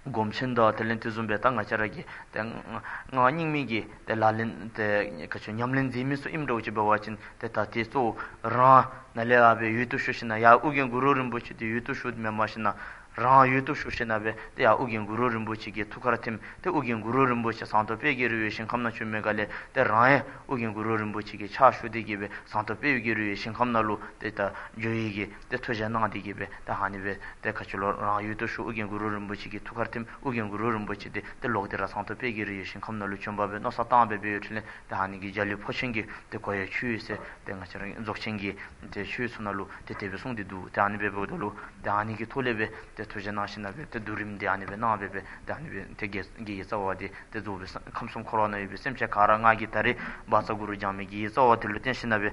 སྒོམ་ཆེན་དང་དེ་ལས་དེ་བཟུམ་སྦེ་ད་ང་བཅས་ར་གི་ཏེ་སྔགས་རྙིང་མའི་གི་ཏེ་ལག་ལེན་ཏེ་ག་ཅི་ཉམས་ལེན་མཛད་མི་ཚུ་ཨིནམ་འདྲཝ་ཅིག་འབད་བ་ཅིན་ཏེ་ད་དེ་གཙོ་བོ་རང་ནཱ་ལས་ཡར་སྦེ་འོད་དུ་ཞུ་ཞིན་ན་ཡར་ཨོ་རྒྱན་གུ་རུ་རིན་པོ་ཆེ་འདི་འོད་དུ་ཞུ་མེན་པར་ཞིན་ན་རང་འོད་དུ་ཞུ་ཞིན་ན་སྦེ་ཏེ་ཡར་ཨོ་རྒྱན་གུ་རུ་རིན་པོ་ཆེ་གི་ཐུགས་ཀར་ཐིམ། ཏེ་ཨོ་རྒྱན་གུ་རུ་རིན་པོ་ཆེ་ཟངས་མདོག་དཔལ་གྱི་རི་བོའི་ཞིང་ཁམས་ནང་བྱོན་མི་སྒང་ལས་ཏེ་རང་ཡང་ཨོ་རྒྱན་གུ་རུ་རིན་པོ་ཆེ་གི་ཕྱག་ཞུ་སྟེ་གི་སྦེ་ཟངས་མདོག་དཔལ་གྱི་རི་བོའི་ཞིང་ཁམས་ནང་ལུ་ཏེ་ད་འགྱོ་ཡི་གི་ཏེ་ཐུགས་བཞེད་གནང་སྟེ་གི་སྦེ་ཏེ་ཨ་ནི་སྦེ་ཏེ་ག་ཅི་ལོ་རང་འོད་དུ་ཞུ། ཨོ་རྒྱན་གུ་རུ་རིན་པོ་ཆེ་གི་ཐུགས་ཀར་ཐིམ། ཨོ་རྒྱན་གུ་རུ་རིན་པོ་ཆེ་འདི་ཏེ་ལོག་སྟེ་ར་ཟངས་མདོག་དཔལ་གྱི་རི་བོའི་ཞིང་ཁམས་ནང་ལུ་བྱོན་པ་སྦེ་མནོ་བསམ་བཏང་སྦེ་འབད་ཡོད་དེ་ལས་ཏེ་ཨ་ནི་གི་འཇའ་ལུས་འཕོ་ཆེན་གྱི་ཏེ་གོ་ཡ་ཆོས་ཟེར་ཏེ་ང་བཅས་ར་རྫོགས་ཆེན་གྱི་ཏེ་ཆོས་ཚུ་ནང་ལུ་ཏེ་དེ་སྦེ་གསུངས་ཏེ་འདུག། ཏེ་ཨ་ནི་སྦེ་འབདཝ་ད་ལུ་ཏེ་ཨ་ནི་གི་ཐོག་ལས་སྦེ་ཏེ་ཐུགས་བཞེད་གནང་ཞིན་ན་སྦེ་ཏེ་བསྡུ་རིམ་འདི་ཨ་ནི་སྦེ་གནང་སྦེ་སྦེ་ཏེ་ཨ་ནི་སྦེ་ཏེ་དགེ་དགེ་བའི་རྩ་བ་འདི་ཏེ་རྫོགས་པའི་སངས་ཁམས་གསུམ་འཁོར་བ་ནང་ཡོད་པའི་སེམས་ཅན་ག་ར་ང་གིས་ད་རེས་བཛྲ་གུ་རུ་བགྱང་མི་དགེ་བའི་རྩ་བ་དེ་ལུ་བརྟེན་ཞིན་ན་སྦེ་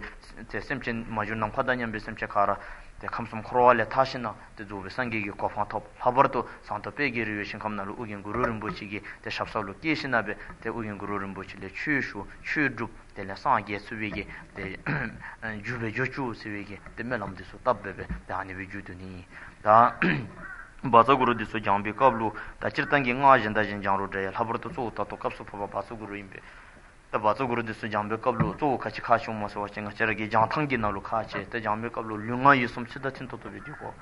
ཏེ་སེམས་ཅན་མ་གྱུར་ནམ་མཁའ་དང་མཉམ་པའི་སེམས་ཅན་ག་ར་ཏེ་ཁམས་གསུམ་འཁོར་བ་ལས་ཐར་ཞིན་ན་ཏེ་རྫོགས་པའི་སངས་རྒྱས་ཀྱི་གོ་འཕང་ཐོབ། ལྷག་པར་དུ་ཟངས་མདོག་དཔལ་གྱི་རི་བོའི་ཞིང་ཁམས་ནང་ལུ་ཨོ་རྒྱན་གུ་རུ་རིན་པོ་ཆེ་གི་ཏེ་ཞབས་ས་ལུ་སྐྱེས་ཞིན་ན་སྦེ་ཏེ་ཨོ་རྒྱན་གུ་རུ་རིན་པོ་ཆེ་ལས་ཆོས་ཞུ་ཆོས་སྒྲུབ། དེ་ལས་སངས་རྒྱས་ཚུགས་པའི་གི་ཏེ་རྒྱུ་སྦེ་འགྱོ་བཅུག་ཟེར་བའི་གི་ཏེ་སྨོན་ལམ་འདི་ཚུ་བཏབ་སྦེ་སྦེ་ཏེ་ཨ་ནི་སྦེ་མཇུག་བསྡུ་ནི། ད་བཛྲ་གུ་རུ་འདི་ཚུ་བགྱང་པའི་སྐབས་ལུ་ད་སྤྱིར་བཏང་གི་སྔགས་གཞན་དང་གཞན་བགྱང་རུང་འདྲ་ཡང་ལྷག་པར་དུ་གཙོ་བོ་ད་ལྟོ་སྐབས་སུ་བབ་པ་བཛྲ་གུ་རུ་ཨིན་པས། ད་བཛྲ་གུ་རུ་འདི་ཚུ་བགྱང་པའི་སྐབས་ལུ་གཙོ་བོ་ག་ཅི་ཁག་ཆེ་འོང་མས་ཟེར་བ་ཅིན་ང་བཅས་ར་གི་བགྱང་ཐངས་ཀྱི་ནང་ལུ་ཁག་ཆེ། ཏེ་བགྱང་པའི་སྐབས་ལུ་ལུས་ངག་ཡིད་གསུམ་ཚུལ་དང་མཐུན་ཏོག་ཏོ་སྦེ་སྡོད་དགོ།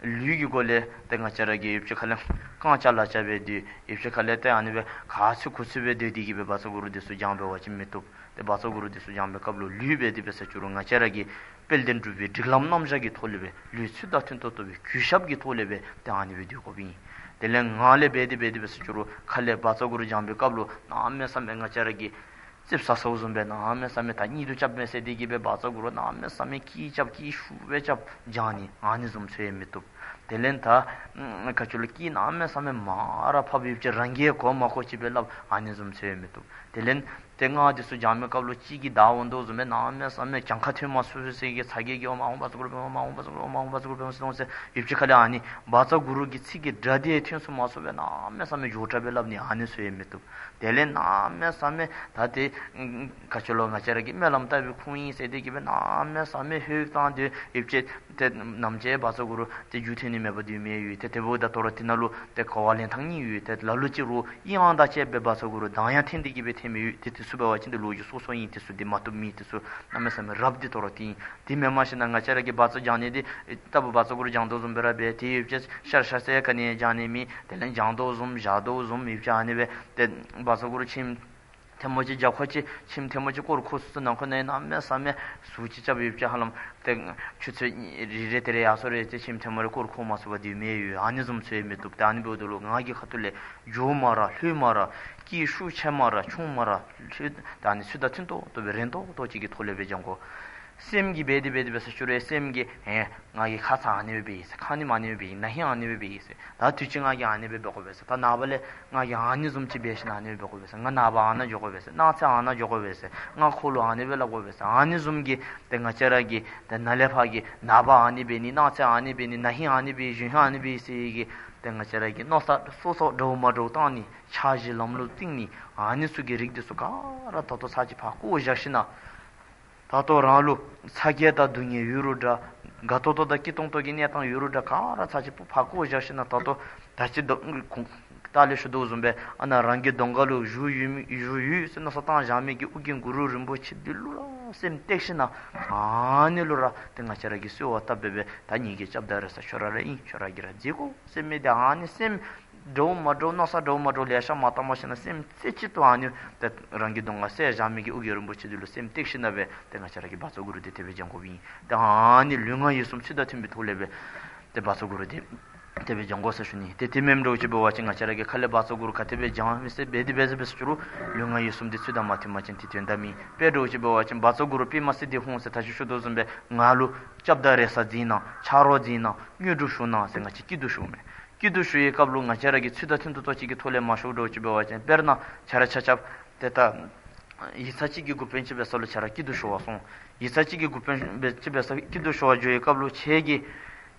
ལུས་ཀྱི་སྒོ་ལས་ཏེ་ང་བཅས་ར་གིས་ཡུདཔ་ཅིག་ཁ་ལས་རྐང་ལྕགས་ལག་ལྕགས་སྦེ་སྡོད། ཡུདཔ་ཅིག་ཁ་ལས་ཏེ་ཨ་ནི་སྦེ་ག་ཚོད་གུ་ཚོད་སྦེ་སྡོད་དེ་གི་སྦེ་བཛྲ་གུ་རུ་འདི་ཚུ་བགྱང་འབད་བ་ཅིན་མི་བཏུབ། ཏེ་བཛྲ་གུ་རུ་འདི་ཚུ་བགྱང་པའི་སྐབས་ལུ་ལུས་འབད་དེ་འབད་ས་ཅི་རུང་ང་བཅས་ར་གི་དཔལ་ལྡན་འབྲུག་པའི་སྒྲིག་ལམ་རྣམ་གཞག་གི་ཐོག་ལས་སྦེ་ལུས་ཚུལ་དང་མཐུན་ཏོག་ཏོ་སྦེ་གུས་ཞབས་ཀྱི་ཐོག་ལས་སྦེ་ཏེ་ཨ་ནི་སྦེ་སྡོད་དགོཔ་ཨིན། དེ་ལས་ངག་ལས་འབད་དེ་འབད་དེ་འབད་ས་ཅི་རུང་ཁ་ལས་བཛྲ་གུ་རུ་བགྱང་པའི་སྐབས་ལུ་གནམ་མེད་ས་མེད་ང་བཅས་ར་གིས་ཙིགཔ་ཟ་སོངམ་བཟུམ་སྦེ་གནམ་མེད་ས་མེད་ད་གཉིད་དུ་རྐྱབ་མས་ཟེར་དེ་གི་སྦེ་བཛྲ་གུ་རུ་གནམ་མེད་ས་མེད་སྐད་རྐྱབ་སྐད་ཤུགས་སྦེ་རྐྱབ་བགྱང་ནི་ཨ་ནི་བཟུམ་ཚུ་ཡང་མི་བཏུབ། དེ་ལས་ད་ག་ཅི་ལོ་སྐད་གནམ་མེད་ས་མེད་མར་ར་ཕབ། ཡུདཔ་ཅིག་རང་གིས་གོ་མ་གོ་ཅིག་སྦེ་སླབ། ཨ་ནི་བཟུམ་ཚུ་ཡང་མི་བཏུབ། དེ་ལས་ཏེ་སྔགས་འདི་ཚུ་བགྱང་པའི་སྐབས་ལུ་གཅིག་གིས་བདའ་འོང་དོ་བཟུམ་སྦེ་གནམ་མེད་ས་མེད་གྱངས་ཁ་ཐོན་མ་ཚུགས་ཟེར་གི་ཚ་གྱང་གིས་ཨོཾ་ཨཱཿཧཱུྃ་བཛྲ་གུ་རུ་ཨོཾ་ཨཱཿཧཱུྃ་བཛྲ་གུ་རུ་ཨོཾ་ཨཱཿཧཱུྃ་བཛྲ་གུ་རུ་ཨོཾ་ཨཱཿཧཱུྃ་བཛྲ་གུ་རུ་ཨོཾ་ཟེར་ཡུདཔ་ཅིག་ཁ་ལས་ཨ་ནི་བཛྲ་གུ་རུ་གི་ཚིག་གི་སྒྲ་དེ་ཐོན་ཚུགས་མ་ཚུགས་སྦེ་གནམ་མེད་ས་མེད་མགྱོགས་དྲགས་སྦེ་སླབ་ནི་ཨ་ནི་ཚུ་ཡང་མི་བཏུབ། དེ་ལས་གནམ་མེད་ས་མེད་ད་ཏེ་ག་ཅི་ལོ་ང་བཅས་ར་གིས་སྨོན་ལམ་བཏབ་པའི་ཁུངས་ཨིན་ཟེར་དེ་གི་སྦེ་གནམ་མེད་ས་མེད་ཧོད་བཏང་སྟེ་ཡུདཔ་ཅིག་ཏེ་ནམ་ཅིག་བཛྲ་གུ་རུ་ཏེ་རྒྱུ་ཐོན་ནི་མེད་པར་སྡོད་མི་ཡོད། ཏེ་དེ་འབདཝ་ད་དོ་རུང་དེ་ནང་ལུ་ཏེ་གོ་བ་ལེན་ཐངས་གཉིས་ཡོད། ཏེ་ལ་ལུ་ཅིག་རུང་དབྱངས་དང་བཅས་པའི་བཛྲ་གུ་རུ་གདངས་ཡང་འཐེན་ཏེ་གི་སྦེ་འཐེན་མི་ཡོད། ཏེ་དེ་ཚུ་འབད་བ་ཅིན་ཏེ་ལོ་རྒྱུས་སོ་སོ་ཨིན། དེ་ཚུ་ཏེ་མ་བཏུབ་མི་དེ་ཚུ་གནམ་མེད་ས་མེད་རབ་སྟེ་དོ་རུང་ཏེ་ཨིན། དེ་མེན་པར་ཞིན་ན་ང་བཅས་ར་གིས་བཛྲ་བགྱང་ནི་འདི་ལྟ་བུ་བཛྲ་གུ་རུ་བགྱང་དོ་བཟུམ་སྦེ་ར་འབད། ཏེ་ཡུདཔ་ཅིག་ཤར་ཤར་ཟེར་ག་ནི་ཡང་བགྱང་ནི་མེད། དེ་ལས་བགྱང་དོ་བཟུམ་བཞག་དོ་བཟུམ་ཡུདཔ་ཅིག་ཨ་ནི་སྦེ་ཏེ་བཛྲ་གུ་རུ་ཁྱིམ་ཐལ་མོ་ཅིག་རྒྱབ་ཁར་ཅིག་ཁྱིམ་ཐལ་མོ་ཅིག་སྐོར་ཁོ་ཚུ་ནང་ཁོ་ནང་གནམ་མེད་ས་མེད་ཟུག་ཅིག་རྐྱབ་ཡུདཔ་ཅིག་ཧ་ལམ་ཏེ་ཆུ་ཚོད་རེ་རེ་དེ་རེ་ཡར་སོང་རུང་ཏེ་ཁྱིམ་ཐལ་མོ་རེ་སྐོར་ཁོ་མ་ཚུགས་པར་སྡོད་མི་ཡོད། ཨ་ནི་བཟུམ་ཚུ་ཡང་མི་བཏུབ། ཏེ་ཨ་ནི་འབདཝ་ད་ལུ་ངག་གི་ཁ་ཐུག་ལས་འགྱོ་མ་ར་ལྷོད་མ་ར་སྐད་ཤུགས་ཆེ་མ་ར་ཆུང་མ་ར་ལྷོད། ད་ཨ་ནི་ཚུལ་དང་མཐུན་ཏོག་ཏོ་སྦེ་རན་ཏོག་ཏོ་ཅིག་གི་ཐོག་ལས་སྦེ་བགྱང་དགོ། སེམས་ཀྱིས་འབད་དེ་འབད་དེ་འབད་ས་ཅིག་རུང་སེམས་ཀྱིས་ཨེ་ང་གིས་ཁ་ཙ་ཨ་ནི་སྦེ་འབད་ཡི་ཟེར། ཁ་ཉིནམ་ཨ་ནི་སྦེ་འབད་ཡི། ན་ཧིང་ཨ་ནི་སྦེ་འབད་ཡི་ཟེར། ད་དུས་ཅི་ང་གིས་ཨ་ནི་སྦེ་འབད་དགོ་པས་ཟེར། ད་ནངས་པ་ལས་ང་གིས་ཨ་ནི་བཟུམ་ཅིག་འབད་ཞིན་ན་ཨ་ནི་སྦེ་འབད་དགོ་པས་ཟེར། ང་ནངས་པ་ཨ་ནཱ་འགྱོ་དགོ་པས་ཟེར། གནངས་ཚེ་ཨ་ནཱ་འགྱོ་དགོ་པས་ཟེར། ང་ཁོ་ལུ་ཨ་ནི་སྦེ་སླབ་དགོ་པས་ཟེར། ཨ་ནི་བཟུམ་གྱི་ཏེ་ང་བཅས་ར་གིས་ཏེ་ནཱ་ལས་ཕར་གྱི་ནངས་པ་ཨ་ནི་འབད་ནི། གནངས་ཚེ་ཨ་ནི་འབད་ནི། ན་ཧིང་ཨ་ནི་འབད་ནི། གཞེས་ཧིང་ཨ་ནི་འབད་ཟེར་གྱི་ཏེ་ང་བཅས་ར་གིས་མནོ་བསམ་སོ་སོ་འདྲཝ་མ་འདྲཝ་བཏང་ནི། འཆར་གཞི་ལམ་ལུགས་བཏིང་ནི། ཨ་ནི་ཚུ་གི་རིགས་འདི་ཚུ་ག་ར་ད་ལྟོ་ཚར་གཅིག་ཕར་བཀོ་བཞག་ཞིན་ན། ད་ལྟོ་རང་ལུ་ཚ་གྱང་དང་སྡུག་བསྔལ་ཡོད་རུང་འདྲ། དགའ་ཏོག་ཏོ་དང་སྐྱིད་ཏོང་ཏོ་གི་གནས་སྟངས་ཡོད་རུང་འདྲ། ག་ར་ཚར་གཅིག་ཕར་བཀོ་བཞག་ཞིན་ན། ད་ལྟོ་ད་ཅི་ད་ལྟོ་ལྟག་ལས་ཞུ་དོ་བཟུམ་སྦེ་ཨ་ནཱ་རང་གི་གདོང་ཁ་ལུ་བཞུགས་ཡོད་མི་བཞུགས་ཡོད་ཟེར་མནོ་བསམ་བཏང་བཞག་མི་གི་ཨོ་རྒྱན་གུ་རུ་རིན་པོ་ཆེ་འདི་ལུ་ར་སེམས་གཏད་ཞིན་ན། ཨ་ནི་ལུ་ར་ཏེ་ང་བཅས་ར་གིས་གསོལ་བ་བཏབ་སྦེ་སྦེ་ད་ངེ་གི་སྐྱབས་དང་རེ་ས་ཁྱོད་ར་ར་ཨིན། ཁྱོད་ར་གིས་ར་མཛད་དགོ་ཟེར་མི་འདི་ཨ་ནི་སེམས་འདྲཝ་མ་འདྲཝ་མནོ་བསམ་འདྲཝ་མ་འདྲཝ་ལེ་ཤ་མ་བཏང་བ་ཞིན་ན་སེམས་རྩེ་གཅིག་ཏུ་ཨ་ནི་ཏེ་རང་གི་གདོང་ཁར་གསལ་བཞག་མི་གི་ཨོ་རྒྱན་རིན་པོ་ཆེ་འདི་ལུ་སེམས་གཏད་ཞིན་ན་སྦེ་ཏེ་ང་བཅས་ར་གིས་བཛྲ་གུ་རུ་འདི་དེ་སྦེ་བགྱང་དགོཔ་ཨིན། ཏེ་ཨ་ནི་ལུས་ངག་ཡིད་གསུམ་ཚུལ་དང་མཐུན་པའི་ཐོག་ལས་སྦེ་ཏེ་བཛྲ་གུ་རུ་འདི་དེ་སྦེ་བགྱང་དགོ་ཟེར་ཞུ་ནི། ཏེ་དེ་མེནམ་འདྲཝ་ཅིག་འབད་བ་ཅིན་ང་བཅས་ར་གིས་ཁ་ལས་བཛྲ་གུ་རུ་ག་དེ་སྦེ་བགྱང་མི་ཟེར་འབད་དེ་འབད་ཟེར་འབད་ས་ཅིག་རུང་ལུས་ངག་ཡིད་གསུམ་འདི་ཚུལ་དང་མ་མཐུན་པ་ཅིན་ཏེ་དོན་དག་མེད། དཔེ་འདྲཝ་ཅིག་འབད་བ་ཅིན་བཛྲ་གུ་རུ་པདྨ་སིདྡྷི་ཧཱུྃ་ཟེར་ད་ཅི་ཞུ་དོ་བཟུམ་སྦེ་ང་ལུ་སྐྱབས་དང་རེ་ས་མཛད་གནང་། ཕྱག་རོགས་མཛད་གནང་། དངོས་གྲུབ་ཞུ་གནང་ཟེར་ང་བཅས་སྐྱིད་སྡུག་ཞུཝ་མས། སྐྱིད་སྡུག་ཞུ་བའི་སྐབས་ལུ་ང་བཅས་ར་གིས་ཚུལ་དང་མཐུན་ཏོག་ཏོ་ཅིག་གི་ཐོག་ལས་མ་ཞུཝ་འདྲཝ་ཅིག་འབད་བ་ཅིན་དཔེར་ན་ཁྱོད་ར་ཆ་ཁྱབ་ཏེ་ད་ཡིག་ཚང་གཅིག་གི་འགོ་དཔོན་ཅིག་འབད་ས་ལུ་ཁྱོད་ར་སྐྱིད་སྡུག་ཞུ་བར་སོང་། ཡིག་ཚང་གཅིག་གི་འགོ་དཔོན་འབད་ཅིག་འབད་ས་སྐྱིད་སྡུག་ཞུ་བར་འགྱོ་བའི་སྐབས་ལུ་ཁྱོད་ཀྱིས་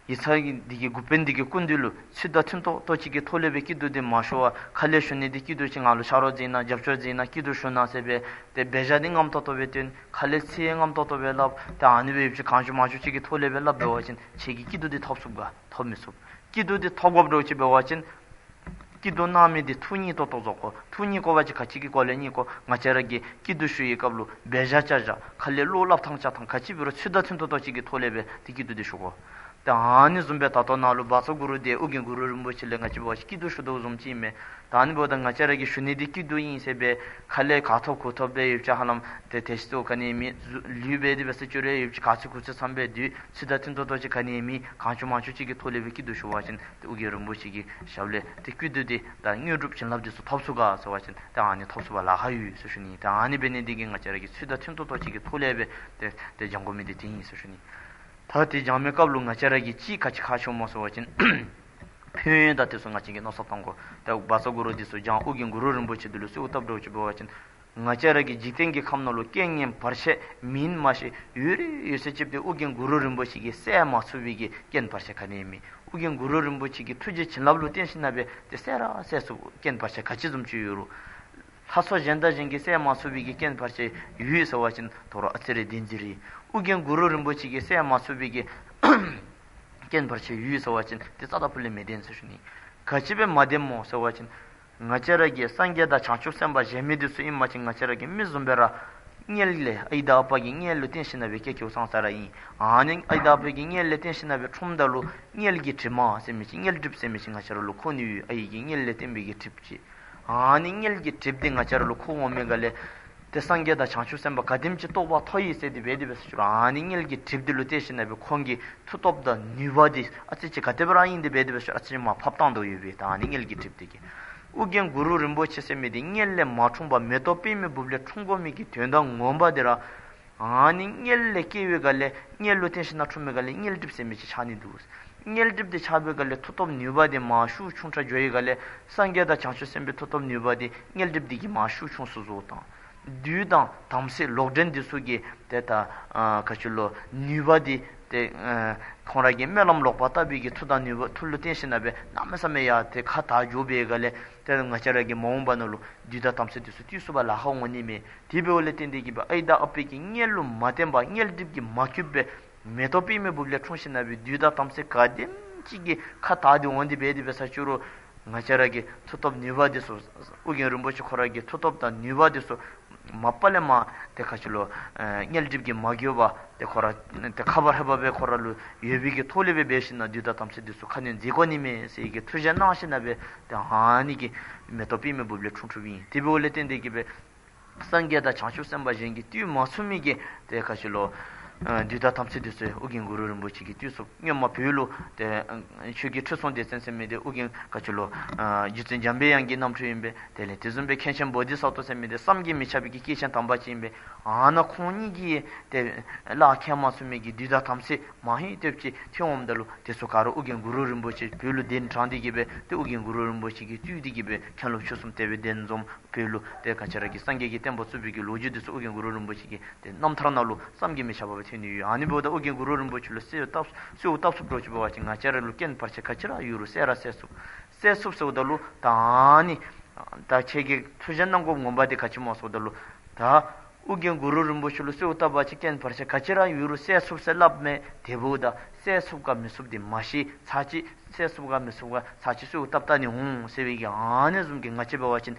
ཡིག་ཚང་འདི་གི་འགོ་དཔོན་འདི་གི་སྐུ་མདུན་ལུ་ཚུལ་དང་མཐུན་ཏོག་ཏོ་ཅིག་གི་ཐོག་ལས་སྦེ་སྐྱིད་སྡུག་འདི་མ་ཞུ་བར་ཁ་ལས་ཞུ་ནི་འདི་སྐྱིད་སྡུག་ཅིག་ང་ལུ་ཕྱག་རོགས་མཛད་གནང་། རྒྱབ་སྐྱོར་མཛད་གནང་། སྐྱིད་སྡུག་ཞུ་གནང་ཟེར་སྦེ་ཏེ་འབད་བཞག་འདི་རྔམ་ཏོག་ཏོ་སྦེ་སྟོན། ཁ་ལས་ཚིག་རྔམ་ཏོག་ཏོ་སྦེ་སླབ། ཏེ་ཨ་ནི་སྦེ་ཡོདཔ་ཅིག་གང་བྱུང་མང་བྱུང་ཅིག་གི་ཐོག་ལས་སྦེ་སླབ་འབད་བ་ཅིན་ཁྱོད་ཀྱིས་སྐྱིད་སྡུག་འདི་ཐོབ་ཚུགས་ག། ཐོབ་མི་ཚུགས། སྐྱིད་སྡུག་འདི་ཐོབ་དགོཔ་འདྲཝ་ཅིག་འབད་བ་ཅིན་སྐྱིད་སྡུག་གནང་མི་འདི་ཐུགས་མཉེས་ཏོག་ཏོ་བཟོ་དགོ། ཐུགས་མཉེས་དགོ་པ་ཅིན་ག་ཅི་གི་སྒོ་ལས་མཉེས་དགོ། ང་བཅས་ར་གིས་སྐྱིད་སྡུག་ཞུ་བའི་སྐབས་ལུ་འབད་བཞག་བཅའ་བཞག་ཁ་ལས་བློ་སླབ་ཐངས་བཅའ་ཐངས་ག་ཅི་འབད་རུང་ཚུལ་དང་མཐུན་ཏོག་ཏོ་ཅིག་གི་ཐོག་ལས་སྦེ་ཏེ་སྐྱིད་སྡུག་འདི་ཞུ་དགོ། ཏེ་ཨ་ནི་བཟུམ་སྦེ་ད་ལྟོ་ནཱ་ལུ་བཛྲ་གུ་རུ་འདི་ཨོ་རྒྱན་གུ་རུ་རིན་པོ་ཆེ་ལས་ང་བཅས་འབད་བ་ཅིན་སྐྱིད་སྡུག་ཞུ་དོ་བཟུམ་ཅིག་ཨིན་མས། ད་ཨ་ནི་འབདཝ་ད་ང་བཅས་ར་གིས་ཞུ་ནི་འདི་སྐྱིད་སྡུག་ཨིན་ཟེར་སྦེ་ཁ་ལས་ག་ཐོབ་གུ་ཐོབ་སྦེ་ཡོདཔ་ཅིག་ཧ་ལམ་ཏེ་དེ་ཤི་སོ་ག་ནི་མེད། ལུས་འབད་དེ་འབད་ས་ཅིག་རུང་ཡོདཔ་ཅིག་ག་ཚོད་གུ་ཚོད་ཙམ་སྦེ་སྡོད། ཚུལ་དང་མཐུན་ཏོག་ཏོ་ཅིག་ག་ནི་མེད། གང་བྱུང་མང་བྱུང་ཅིག་གི་ཐོག་ལས་སྦེ་སྐྱིད་སྡུག་ཞུ་བ་ཅིན་ཏེ་ཨོ་རྒྱན་རིན་པོ་ཆེ་གི་ཞབས་ལས་ཏེ་སྐྱིད་སྡུག་འདི་དང་དངོས་གྲུབ་བྱིན་རླབས་འདི་ཚུ་ཐོབ་ཚུགས་ག་ཟེར་བ་ཅིན་ཏེ་ཨ་ནི་ཐོབ་ཚུགས་པར་ལཱ་ཁག་ཡོད་ཟེར་ཞུ་ནི། ཏེ་ཨ་ནི་འབད་ནི་འདི་གིས་ང་བཅས་ར་གིས་ཚུལ་དང་མཐུན་ཏོག་ཏོ་ཅིག་གི་ཐོག་ལས་སྦེ་ཏེ་ཏེ་བགྱང་དགོ་མི་འདི་དེ་ཨིན་ཟེར་ཞུ་ནི། ད་དེ་བགྱང་མི་སྐབས་ལུ་ང་བཅས་ར་གིས་གཅིག་ག་ཅི་ཁག་ཆེཝ་སྨོ་ཟེར་བ་ཅིན་ཕན་ཡོན་དང་དེ་ཚུ་ང་བཅས་ཀྱིས་མནོ་བསམ་བཏང་དགོ། ཏེ་བཛྲ་གུ་རུ་འདི་ཚུ་བགྱང་ཨོ་རྒྱན་གུ་རུ་རིན་པོ་ཆེ་འདི་ལུ་གསོལཝ་བཏབ་འདྲཝ་ཅིག་འབད་བ་ཅིན་ང་བཅས་ར་གི་འཇིག་རྟེན་གྱི་ཁམས་ནང་ལུ་རྐྱེན་ངན་བར་ཆད་མིན་མ་ཤེས་ཡོད་རིགས་ཡོད་ཚད་ཅིག་འདི་ཨོ་རྒྱན་གུ་རུ་རིན་པོ་ཆེ་གིས་བསལ་མ་ཚུགས་པའི་གི་རྐྱེན་བར་ཆད་ག་ནི་ཡང་མེད། ཨོ་རྒྱན་གུ་རུ་རིན་པོ་ཆེ་གི་ཐུགས་རྗེ་བྱིན་རླབས་ལུ་བརྟེན་ཞིན་ན་སྦེ་ཏེ་བསལ་ར་བསལ་ཚུགས། རྐྱེན་བར་ཆད་ག་ཅི་བཟུམ་ཅིག་ཡོད་རུང་ལྷ་ཚོགས་གཞན་དང་གཞན་གྱིས་བསལ་མ་ཚུགས་པའི་གི་རྐྱེན་བར་ཆད་ཡོད་ཟེར་བ་ཅིན་དོ་རུང་ཨ་ཙི་རེ་བདེན་འཛིན་རེད། ཨོ་རྒྱན་གུ་རུ་རིན་པོ་ཆེ་གིས་བསལ་མ་ཚུགས་པའི་གི་རྐྱེན་བར་ཆད་ཡོད་ཟེར་བ་ཅིན་ཏེ་རྩ་དང་ཕུ་ལས་མི་བདེན་ཟེར་ཞུ་ནི། ག་ཅི་སྦེ་མ་བདེན་སྨོ་ཟེར་བ་ཅིན་ང་བཅས་ར་གིས་སངས་རྒྱས་དང་བྱང་ཆུབ་སེམས་དཔའ་གཞན་མི་འདི་ཚུ་ཨིན་པ་ཅིན་ང་བཅས་ར་གི་མི་བཟུམ་སྦེ་ར་མངལ་ལས་ཨའི་དང་ཨ་པ་གི་མངལ་ལུ་བརྟེན་ཞིན་ན་སྦེ་སྐྱེ་སྐྱེཝ་ཙང་ཙ་ར་ཨིན། ཨ་ནི་ཨའི་དང་ཨ་པ་གི་མངལ་ལས་བརྟེན་ཞིན་ན་སྦེ་འཁྲུངསམ་ད་ལུ་མངལ་གྱི་དྲི་མ་ཟེར་མི་ཅིག་མངལ་གྲིབ་ཟེར་མི་ཅིག་ང་བཅས་ར་ལུ་འཁོར་ནི་ཡོད། ཨའི་གི་མངལ་ལས་བརྟེན་པའི་གི་གྲིབ་ཅིག། ཨ་ནི་མངལ་གྱི་གྲིབ་འདི་ང་བཅས་ར་ལུ་འཁོར་འོང་མི་ག་ལས་ཏེ་སངས་རྒྱས་དང་བྱང་ཆུབ་སེམས་དཔའ་ག་དེམ་ཅིག་རྟོགས་པ་མཐོ་ཡི་ཟེར་ཏེ་འབད་དེ་འབད་ས་ཅིག་རུང་ཨ་ནི་མངལ་གྱི་གྲིབ་འདི་ལུ་བརྟེན་ཞིན་ན་སྦེ་ཁོང་གི་མཐུ་སྟོབས་དང་ནུས་པ་འདི་ཨ་ཙི་ཅིག་ག་དེ་སྦེ་ར་ཨིན་ཏེ་འབད་དེ་འབད་ས་ཅིག་རུང་ཨ་ཙི་ཅིག་མར་ཕབ་བཏང་དོ་ཡོད་པས། ད་ཨ་ནི་མངལ་གྱི་གྲིབ་འདི་གིས་ཨོ་རྒྱན་གུ་རུ་རིན་པོ་ཆེ་ཟེར་མི་འདི་མངལ་ལས་མ་འཁྲུངས་པར་མེ་ཏོག་པདྨའི་སྦུབས་ལས་འཁྲུངས་དགོ་མི་གི་དོན་དག་ངོ་མ་འདི་ར་ཨ་ནི་མངལ་ལས་སྐྱེ་བའི་ག་ལས་མངལ་ལུ་བརྟེན་ཞིན་ན་འཁྲུངས་མི་ག་ལས་མངལ་གྲིབ་ཟེར་མི་ཅིག་ཆགས་ནི་འདུག། མངལ་གྲིབ་འདི་ཆགས་པའི་ག་ལས་མཐུ་སྟོབས་ནུས་པ་འདི་མར་ཤུགས་ཆུང་དྲགས་འགྱོ་བའི་ག་ལས་སངས་རྒྱས་དང་བྱང་ཆུབ་སེམས་དཔའི་མཐུ་སྟོབས་ནུས་པ་འདི་མངལ་གྲིབ་འདི་གིས་མར་ཤུགས་ཆུང་སུ་སུ་བཏང་། བདུད་དང་དམ་སྲི་ལོག་འདྲེན་འདི་ཚུ་གིས་ཏེ་ད་ཨ་ག་ཅི་ལོ་ནུས་པ་འདི་ཏེ་ཨ་ཁོང་ར་གི་སྨོན་ལམ་ལོག་པར་བཏབ་པའི་གི་མཐུ་དང་ནུས་པ་མཐུ་ལུ་བརྟེན་ཞིན་ན་སྦེ་གནམ་མེད་ས་མེད་ཡར་ཏེ་ཁ་དར་འགྱོ་བའི་ག་ལས་ཏེ་ང་བཅས་ར་གི་མ་འོངས་པ་ནང་ལུ་བདུད་དང་དམ་སྲི་འདི་ཚུ་བཏུལ་ཚུགས་པར་ལཱ་ཁག་འོང་ནི་མས། དེ་འབདཝ་ལས་བརྟེན་ཏེ་གིས་སྦེ་ཨའི་དང་ཨ་པའི་གི་མངལ་ལུ་མ་བརྟེན་པར་མངལ་གྲིབ་ཀྱིས་མ་ཁྱབ་པར་མེ་ཏོག་པདྨའི་སྦུབས་ལས་འཁྲུངས་ཞིན་ན་སྦེ་བདུད་དང་དམ་སྲི་ག་དེམ་ཅིག་གིས་ཁ་དར་ཏེ་འོང་སྟེ་འབད་དེ་འབད་ས་ཅིག་རུང་ང་བཅས་ར་གི་མཐུ་སྟོབས་ནུས་པ་འདི་ཚུ་ཨོ་རྒྱན་རིན་པོ་ཆེ་ཁོ་ར་གི་མཐུ་སྟོབས་དང་ནུས་པ་འདི་ཚུ་མ་པ་ལས་མར་ཏེ་ག་ཅི་ལོ་ཨ་མངལ་གྲིབ་ཀྱིས་མ་ཁྱབ་པར་ཏེ་ཁོ་ར་ཏེ་ཁ་བ་ཧྲ་བ་སྦེ་ཁོ་ར་ལུ་ཡོད་པའི་གི་ཐོག་ལས་སྦེ་འབད་ཞིན་ན་བདུད་དང་དམ་སྲི་འདི་ཚུ་ཁ་གནོན་མཛད་དགོ་ནི་མས་ཟེར་གི་ཐུགས་བཞེད་གནང་ཞིན་ན་སྦེ་ཏེ་ཨ་ནི་གི་མེ་ཏོག་པདྨའི་སྦུབས་ལས་འཁྲུངས་འཁྲུངསམ་ཨིན། དེ་འབདཝ་ལས་བརྟེན་ཏེ་གིས་སྦེ་སངས་རྒྱས་དང་བྱང་ཆུབ་སེམས་དཔའ་གཞན་གྱིས་བཏུལ་མ་ཚུགས་མི་གི་ཏེ་ག་ཅི་ལོ་ ཨ་བདུད་དང་དམ་སྲི་འདི་ཚུ་ཨོ་རྒྱན་གུ་རུ་རིན་པོ་ཆེ་གིས་བཏུལ་ཚུགས། སྔོན་མ་བོད་ལུ་ཏེ་ཆོས་རྒྱལ་ཁྲི་སྲོང་ལྡེ་བཙན་ཟེར་མི་འདི་ཨོ་རྒྱན་ག་ཅི་ལོ་རྗེ་བཙུན་འཇམ་པའི་དབྱངས་ཀྱི་རྣམ་འཕྲུལ་ཨིན་པས། དེ་ལས་དེ་བཟུམ་སྦེ་མཁན་ཆེན་བོ་དྷི་ས་ཏྭ་ཟེར་མི་འདི་བསམ་གྱིས་མི་ཁྱབ་པའི་གི་སྐྱེས་ཆེན་དམ་པ་ཅིག་ཨིན་པས། ཨ་ནཱ་ཁོང་གཉིས་ཀྱིས་ཏེ་ལཱ་ཁྱད་མ་སོང་མི་གི་བདུད་དང་དམ་སྲི་མ་ཧེ་ཏེ་ཅིག་ཐོན་འོངམ་ད་ལུ་དེ་ཚུ་ག་ར་ཨོ་རྒྱན་གུ་རུ་རིན་པོ་ཆེ་བོད་ལུ་གདན་དྲངས་ཏེ་གི་སྦེ་ཏེ་ཨོ་རྒྱན་གུ་རུ་རིན་པོ་ཆེ་གིས་བཏུལ་ཏེ་གི་སྦེ་མཁན་སློབ་ཆོས་གསུམ་དེ་སྦེ་གདན་འཛོམས། བོད་ལུ་ཏེ་ག་ཅི་ར་གི་སངས་རྒྱས་ཀྱི་བསྟན་པ་བཙུགས་པའི་གི་ལོ་རྒྱུས་འདི་ཚུ་ཨོ་རྒྱན་གུ་རུ་རིན་པོ་ཆེ་གི་ཏེ་རྣམ་ཐར་ནང་ལུ་བསམ་གྱིས་མི་ཁྱབ་པ་སྦེ་ཐོན་ནི་ཡོད། ཨ་ནི་འབདཝ་ད་ཨོ་རྒྱན་གུ་རུ་རིན་པོ་ཆེ་ལུ་གསོལཝ་བཏབ་གསོལཝ་བཏབ་ཚུགསཔ་འདྲཝ་ཅིག་འབད་བ་ཅིན་ང་བཅས་ར་ལུ་རྐྱེན་བར་ཆད་ག་ཅི་ར་ཡོད་རུང་སེལ་ར་སེལ་ཚུགས། སེལ་ཚུགས་ཟེརཝ་ད་ལུ་ད་ཨ་ནི་ད་ཁྱེད་ཀྱིས་ཐུགས་བཞེད་གནང་དགོཔ་ངོ་མ་འདི་ག་ཅི་སྨོ་ཟེརཝ་ད་ལུ་ད་ཨོ་རྒྱན་གུ་རུ་རིན་པོ་ཆེ་ལུ་གསོལཝ་བཏབ་པ་ཅིན་རྐྱེན་བར་ཆད་ག་ཅི་ར་ཡོད་རུང་སེལ་ཚུགས་ཟེར་སླབ་མས། དེ་འབདཝ་ད་སེལ་ཚུགས་ག་མི་ཚུགས་འདི་མ་ཤེས། ཚར་གཅིག་སེལ་ཚུགས་ག་མི་ཚུགས་ག་ཚར་གཅིག་གསོལཝ་བཏབ་བལྟ་ནི་འོང་ཟེར་བའི་གི་ཨ་ནི་བཟུམ་གྱི་ང་བཅས་འབད་བ་ཅིན་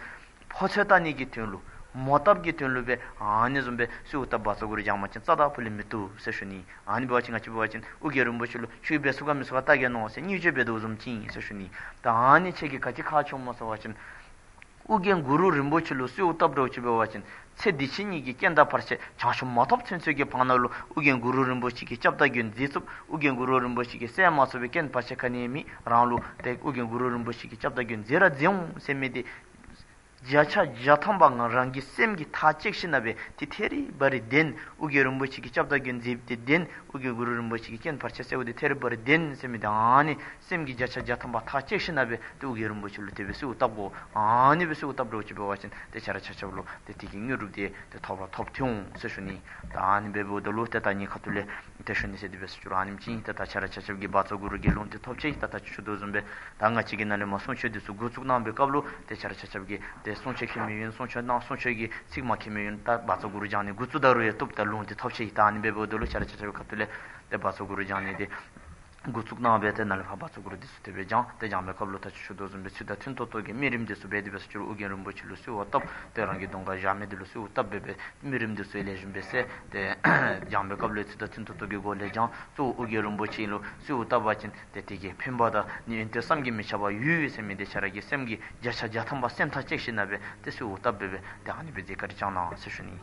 ཕོ་ཚོད་བལྟ་ནི་གི་དོན་ལུ་མོ་བཏབ་ཀྱི་དོན་ལུ་སྦེ་ཨ་ནི་བཟུམ་སྦེ་གསོལཝ་བཏབ་བཛྲ་གུ་རུ་བགྱང་པ་ཅིན་རྩ་དང་ཕུ་ལས་མི་བཏུབ་ཟེར་ཞུ་ནི། ཨ་ནི་འབད་བ་ཅིན་ང་བཅས་འབད་བ་ཅིན་ཨོ་རྒྱན་རིན་པོ་ཆེ་ལུ་ཆོས་འབད་ཚུགས་ག་མི་ཚུགས་ག་བལྟ་གེ་མནོ་ཟེར་བརྙས་བཅོས་འབད་དོ་བཟུམ་ཅིག་ཨིན་ཟེར་ཞུ་ནི། ད་ཨ་ནི་ཁྱེད་ཀྱིས་ག་ཅི་ཁག་ཆེཝ་སྨོ་ཟེར་བ་ཅིན་ཨོ་རྒྱན་གུ་རུ་རིན་པོ་ཆེ་ལུ་གསོལཝ་བཏབ་འདྲཝ་ཅིག་འབད་བ་ཅིན་ཚེ་འདི་ཕྱི་གཉིས་ཀྱི་རྐྱེན་དང་བར་ཆད་བྱང་ཆུབ་མ་ཐོབ་ཚུན་ཚོད་ཀྱི་བར་ན་ལུ་ཨོ་རྒྱན་གུ་རུ་རིན་པོ་ཆེ་གི་སྐྱབས་དང་མགོན་མཛད་ཚུགས། ཨོ་རྒྱན་གུ་རུ་རིན་པོ་ཆེ་གིས་སེལ་མ་ཚུགས་པའི་རྐྱེན་བར་ཆད་ག་ནི་ཡང་མེད། རང་ལུ་ཏེ་ཨོ་རྒྱན་གུ་རུ་རིན་པོ་ཆེ་གི་སྐྱབས་དང་མགོན་མཛད་ར་མཛད་འོང་ཟེར་མི་འདི་བརྒྱ་ཆ་བརྒྱ་ཐམ་པ་ང་རང་གི་སེམས་ཀྱིས་ཐག་བཅད་ཞིནམ་ལས་ཏེ་ཐད་རི་བ་རི་བདེན། ཨོ་རྒྱན་རིན་པོ་ཆེ་གི་སྐྱབས་དང་མགོན་མཛདཔ་འདི་བདེན། ཨོ་རྒྱན་གུ་རུ་རིན་པོ་ཆེ་གི་རྐྱེན་བར་ཆད་སེལཝ་འདི་ཐད་རི་བ་རི་བདེན་ཟེར་མི་འདི་ཨ་ནི་སེམས་ཀྱིས་བརྒྱ་ཆ་བརྒྱ་ཐམ་པ་ཐག་བཅད་ཞིནམ་ལས་ཏེ་ཨོ་རྒྱན་རིན་པོ་ཆེ་ལུ་དེ་སྦེ་གསོལཝ་བཏབ་དགོ། ཨ་ནི་སྦེ་གསོལཝ་བཏབ་འདྲཝ་ཅིག་འབད་བ་ཅིན་ཏེ་ཆ་ར་ཆ་ཁྱབ་ལུ་ཏེ་དེ་གི་དངོས་གྲུབ་འདི་ཏེ་ཐོབ་ར་ཐོབ་སྟེ་འོང་ཟེར་ཞུ་ནི། ད་ཨ་ནི་འབདཝ་ད་ལུ་ཏེ་ད་ངེའི་ཁ་ཐུག་ལས་ཏེ་ཞུ་ནི་ཟེར་དེ་སྦེ་ཞུ་རུང་ཨ་ནེམ་ཅིག་ཨིན། ཏེ་ད་ཆ་ར་ཆ་ཁྱབ་ཀྱིས་བཛྲ་གུ་རུ་གི་ལུང་འདི་ཐོབ་ཅི། ད་ད་ཅི་ཞུ་དོ་བཟུམ་སྦེ་ད་ང་བཅས་ཀྱིས་ནཱ་ལས་མར་གསུང་ཆོག་འདི་ཚུ་འགོ་བཙུགས་གནང་བའི་སྐབས་ལུ་ཏེ་ཆ་ར་ཆ་ཁྱབ་ཀྱིས་ཏེ་གསུང་ཆོག་མཁྱེན་མི་ཡོད། གསུང་ཆོག་གནང་གསུང་ཆོག་གི་ཚིག་མ་མཁྱེན་མི་ཡོད། ད་བཛྲ་གུ་རུ་བགྱང་ནི་འགོ་བཙུགས་ད་རུང་ཡང་བཏུབ། ད་ལུང་འདི་ཐོབ་ཅི། ད་ཨ་ནི་འབདཝ་ད་ལུ་ཆ་ར་ཆ་ཁྱབ་ཀྱི་ཁ་ཐུག་ལས་ཏེ་བཛྲ་གུ་རུ་བགྱང་ནི་འདི་འགོ་བཙུགས་གནང་སྦེ་ཏེ་ནཱ་ལས་ཕར་བཛྲ་གུ་རུ་འདི་ཚུ་དེ་སྦེ་བགྱང་། ཏེ་བགྱང་བའི་སྐབས་ལུ་ད་ཅི་ཞུ་དོ་བཟུམ་སྦེ་ཚུལ་དང་མཐུན་ཏོག་ཏོ་གི་དམིགས་རིམ་འདི་ཚུ་འབད་དེ་སྦེ་ཞུ་རུང་ཨོ་རྒྱན་རིན་པོ་ཆེ་ལུ་གསོལཝ་བཏབ། ཏེ་རང་གི་གདོང་ཁར་བཞག་མི་འདི་ལུ་གསོལཝ་བཏབ་སྦེ་སྦེ་དམིགས་རིམ་འདི་ཚུ་ལེགས་ཤོམ་སྦེ་གསལ། ཏེ་བགྱང་བའི་སྐབས་ལུ་ཚུལ་དང་མཐུན་ཏོག་ཏོ་གི་སྒོ་ལས་བགྱང་། གཙོ་བོ་ཨོ་རྒྱན་རིན་པོ་ཆེ་ལུ་གསོལཝ་བཏབ་པ་ཅིན་ཏེ་དེ་གི་ཕན་པ་དང་ནི་ཡོན་ཏན་བསམ་གྱིས་མི་ཁྱབ་པ་ཡོད་ཟེར་མི་འདི་ཆ་ར་གི་སེམས་ཀྱིས་བརྒྱ་ཆ་བརྒྱ་ཐམ་པ་སེམས་ཐག་བཅད་ཞིནམ་ལས་ཏེ་གསོལཝ་བཏབ་སྦེ་སྦེ་ཏེ་ཨ་ནི་སྦེ་མཛད་བཀའ་དྲིན་བསྐྱང་གནང་ཟེར་ཞུ་ནི།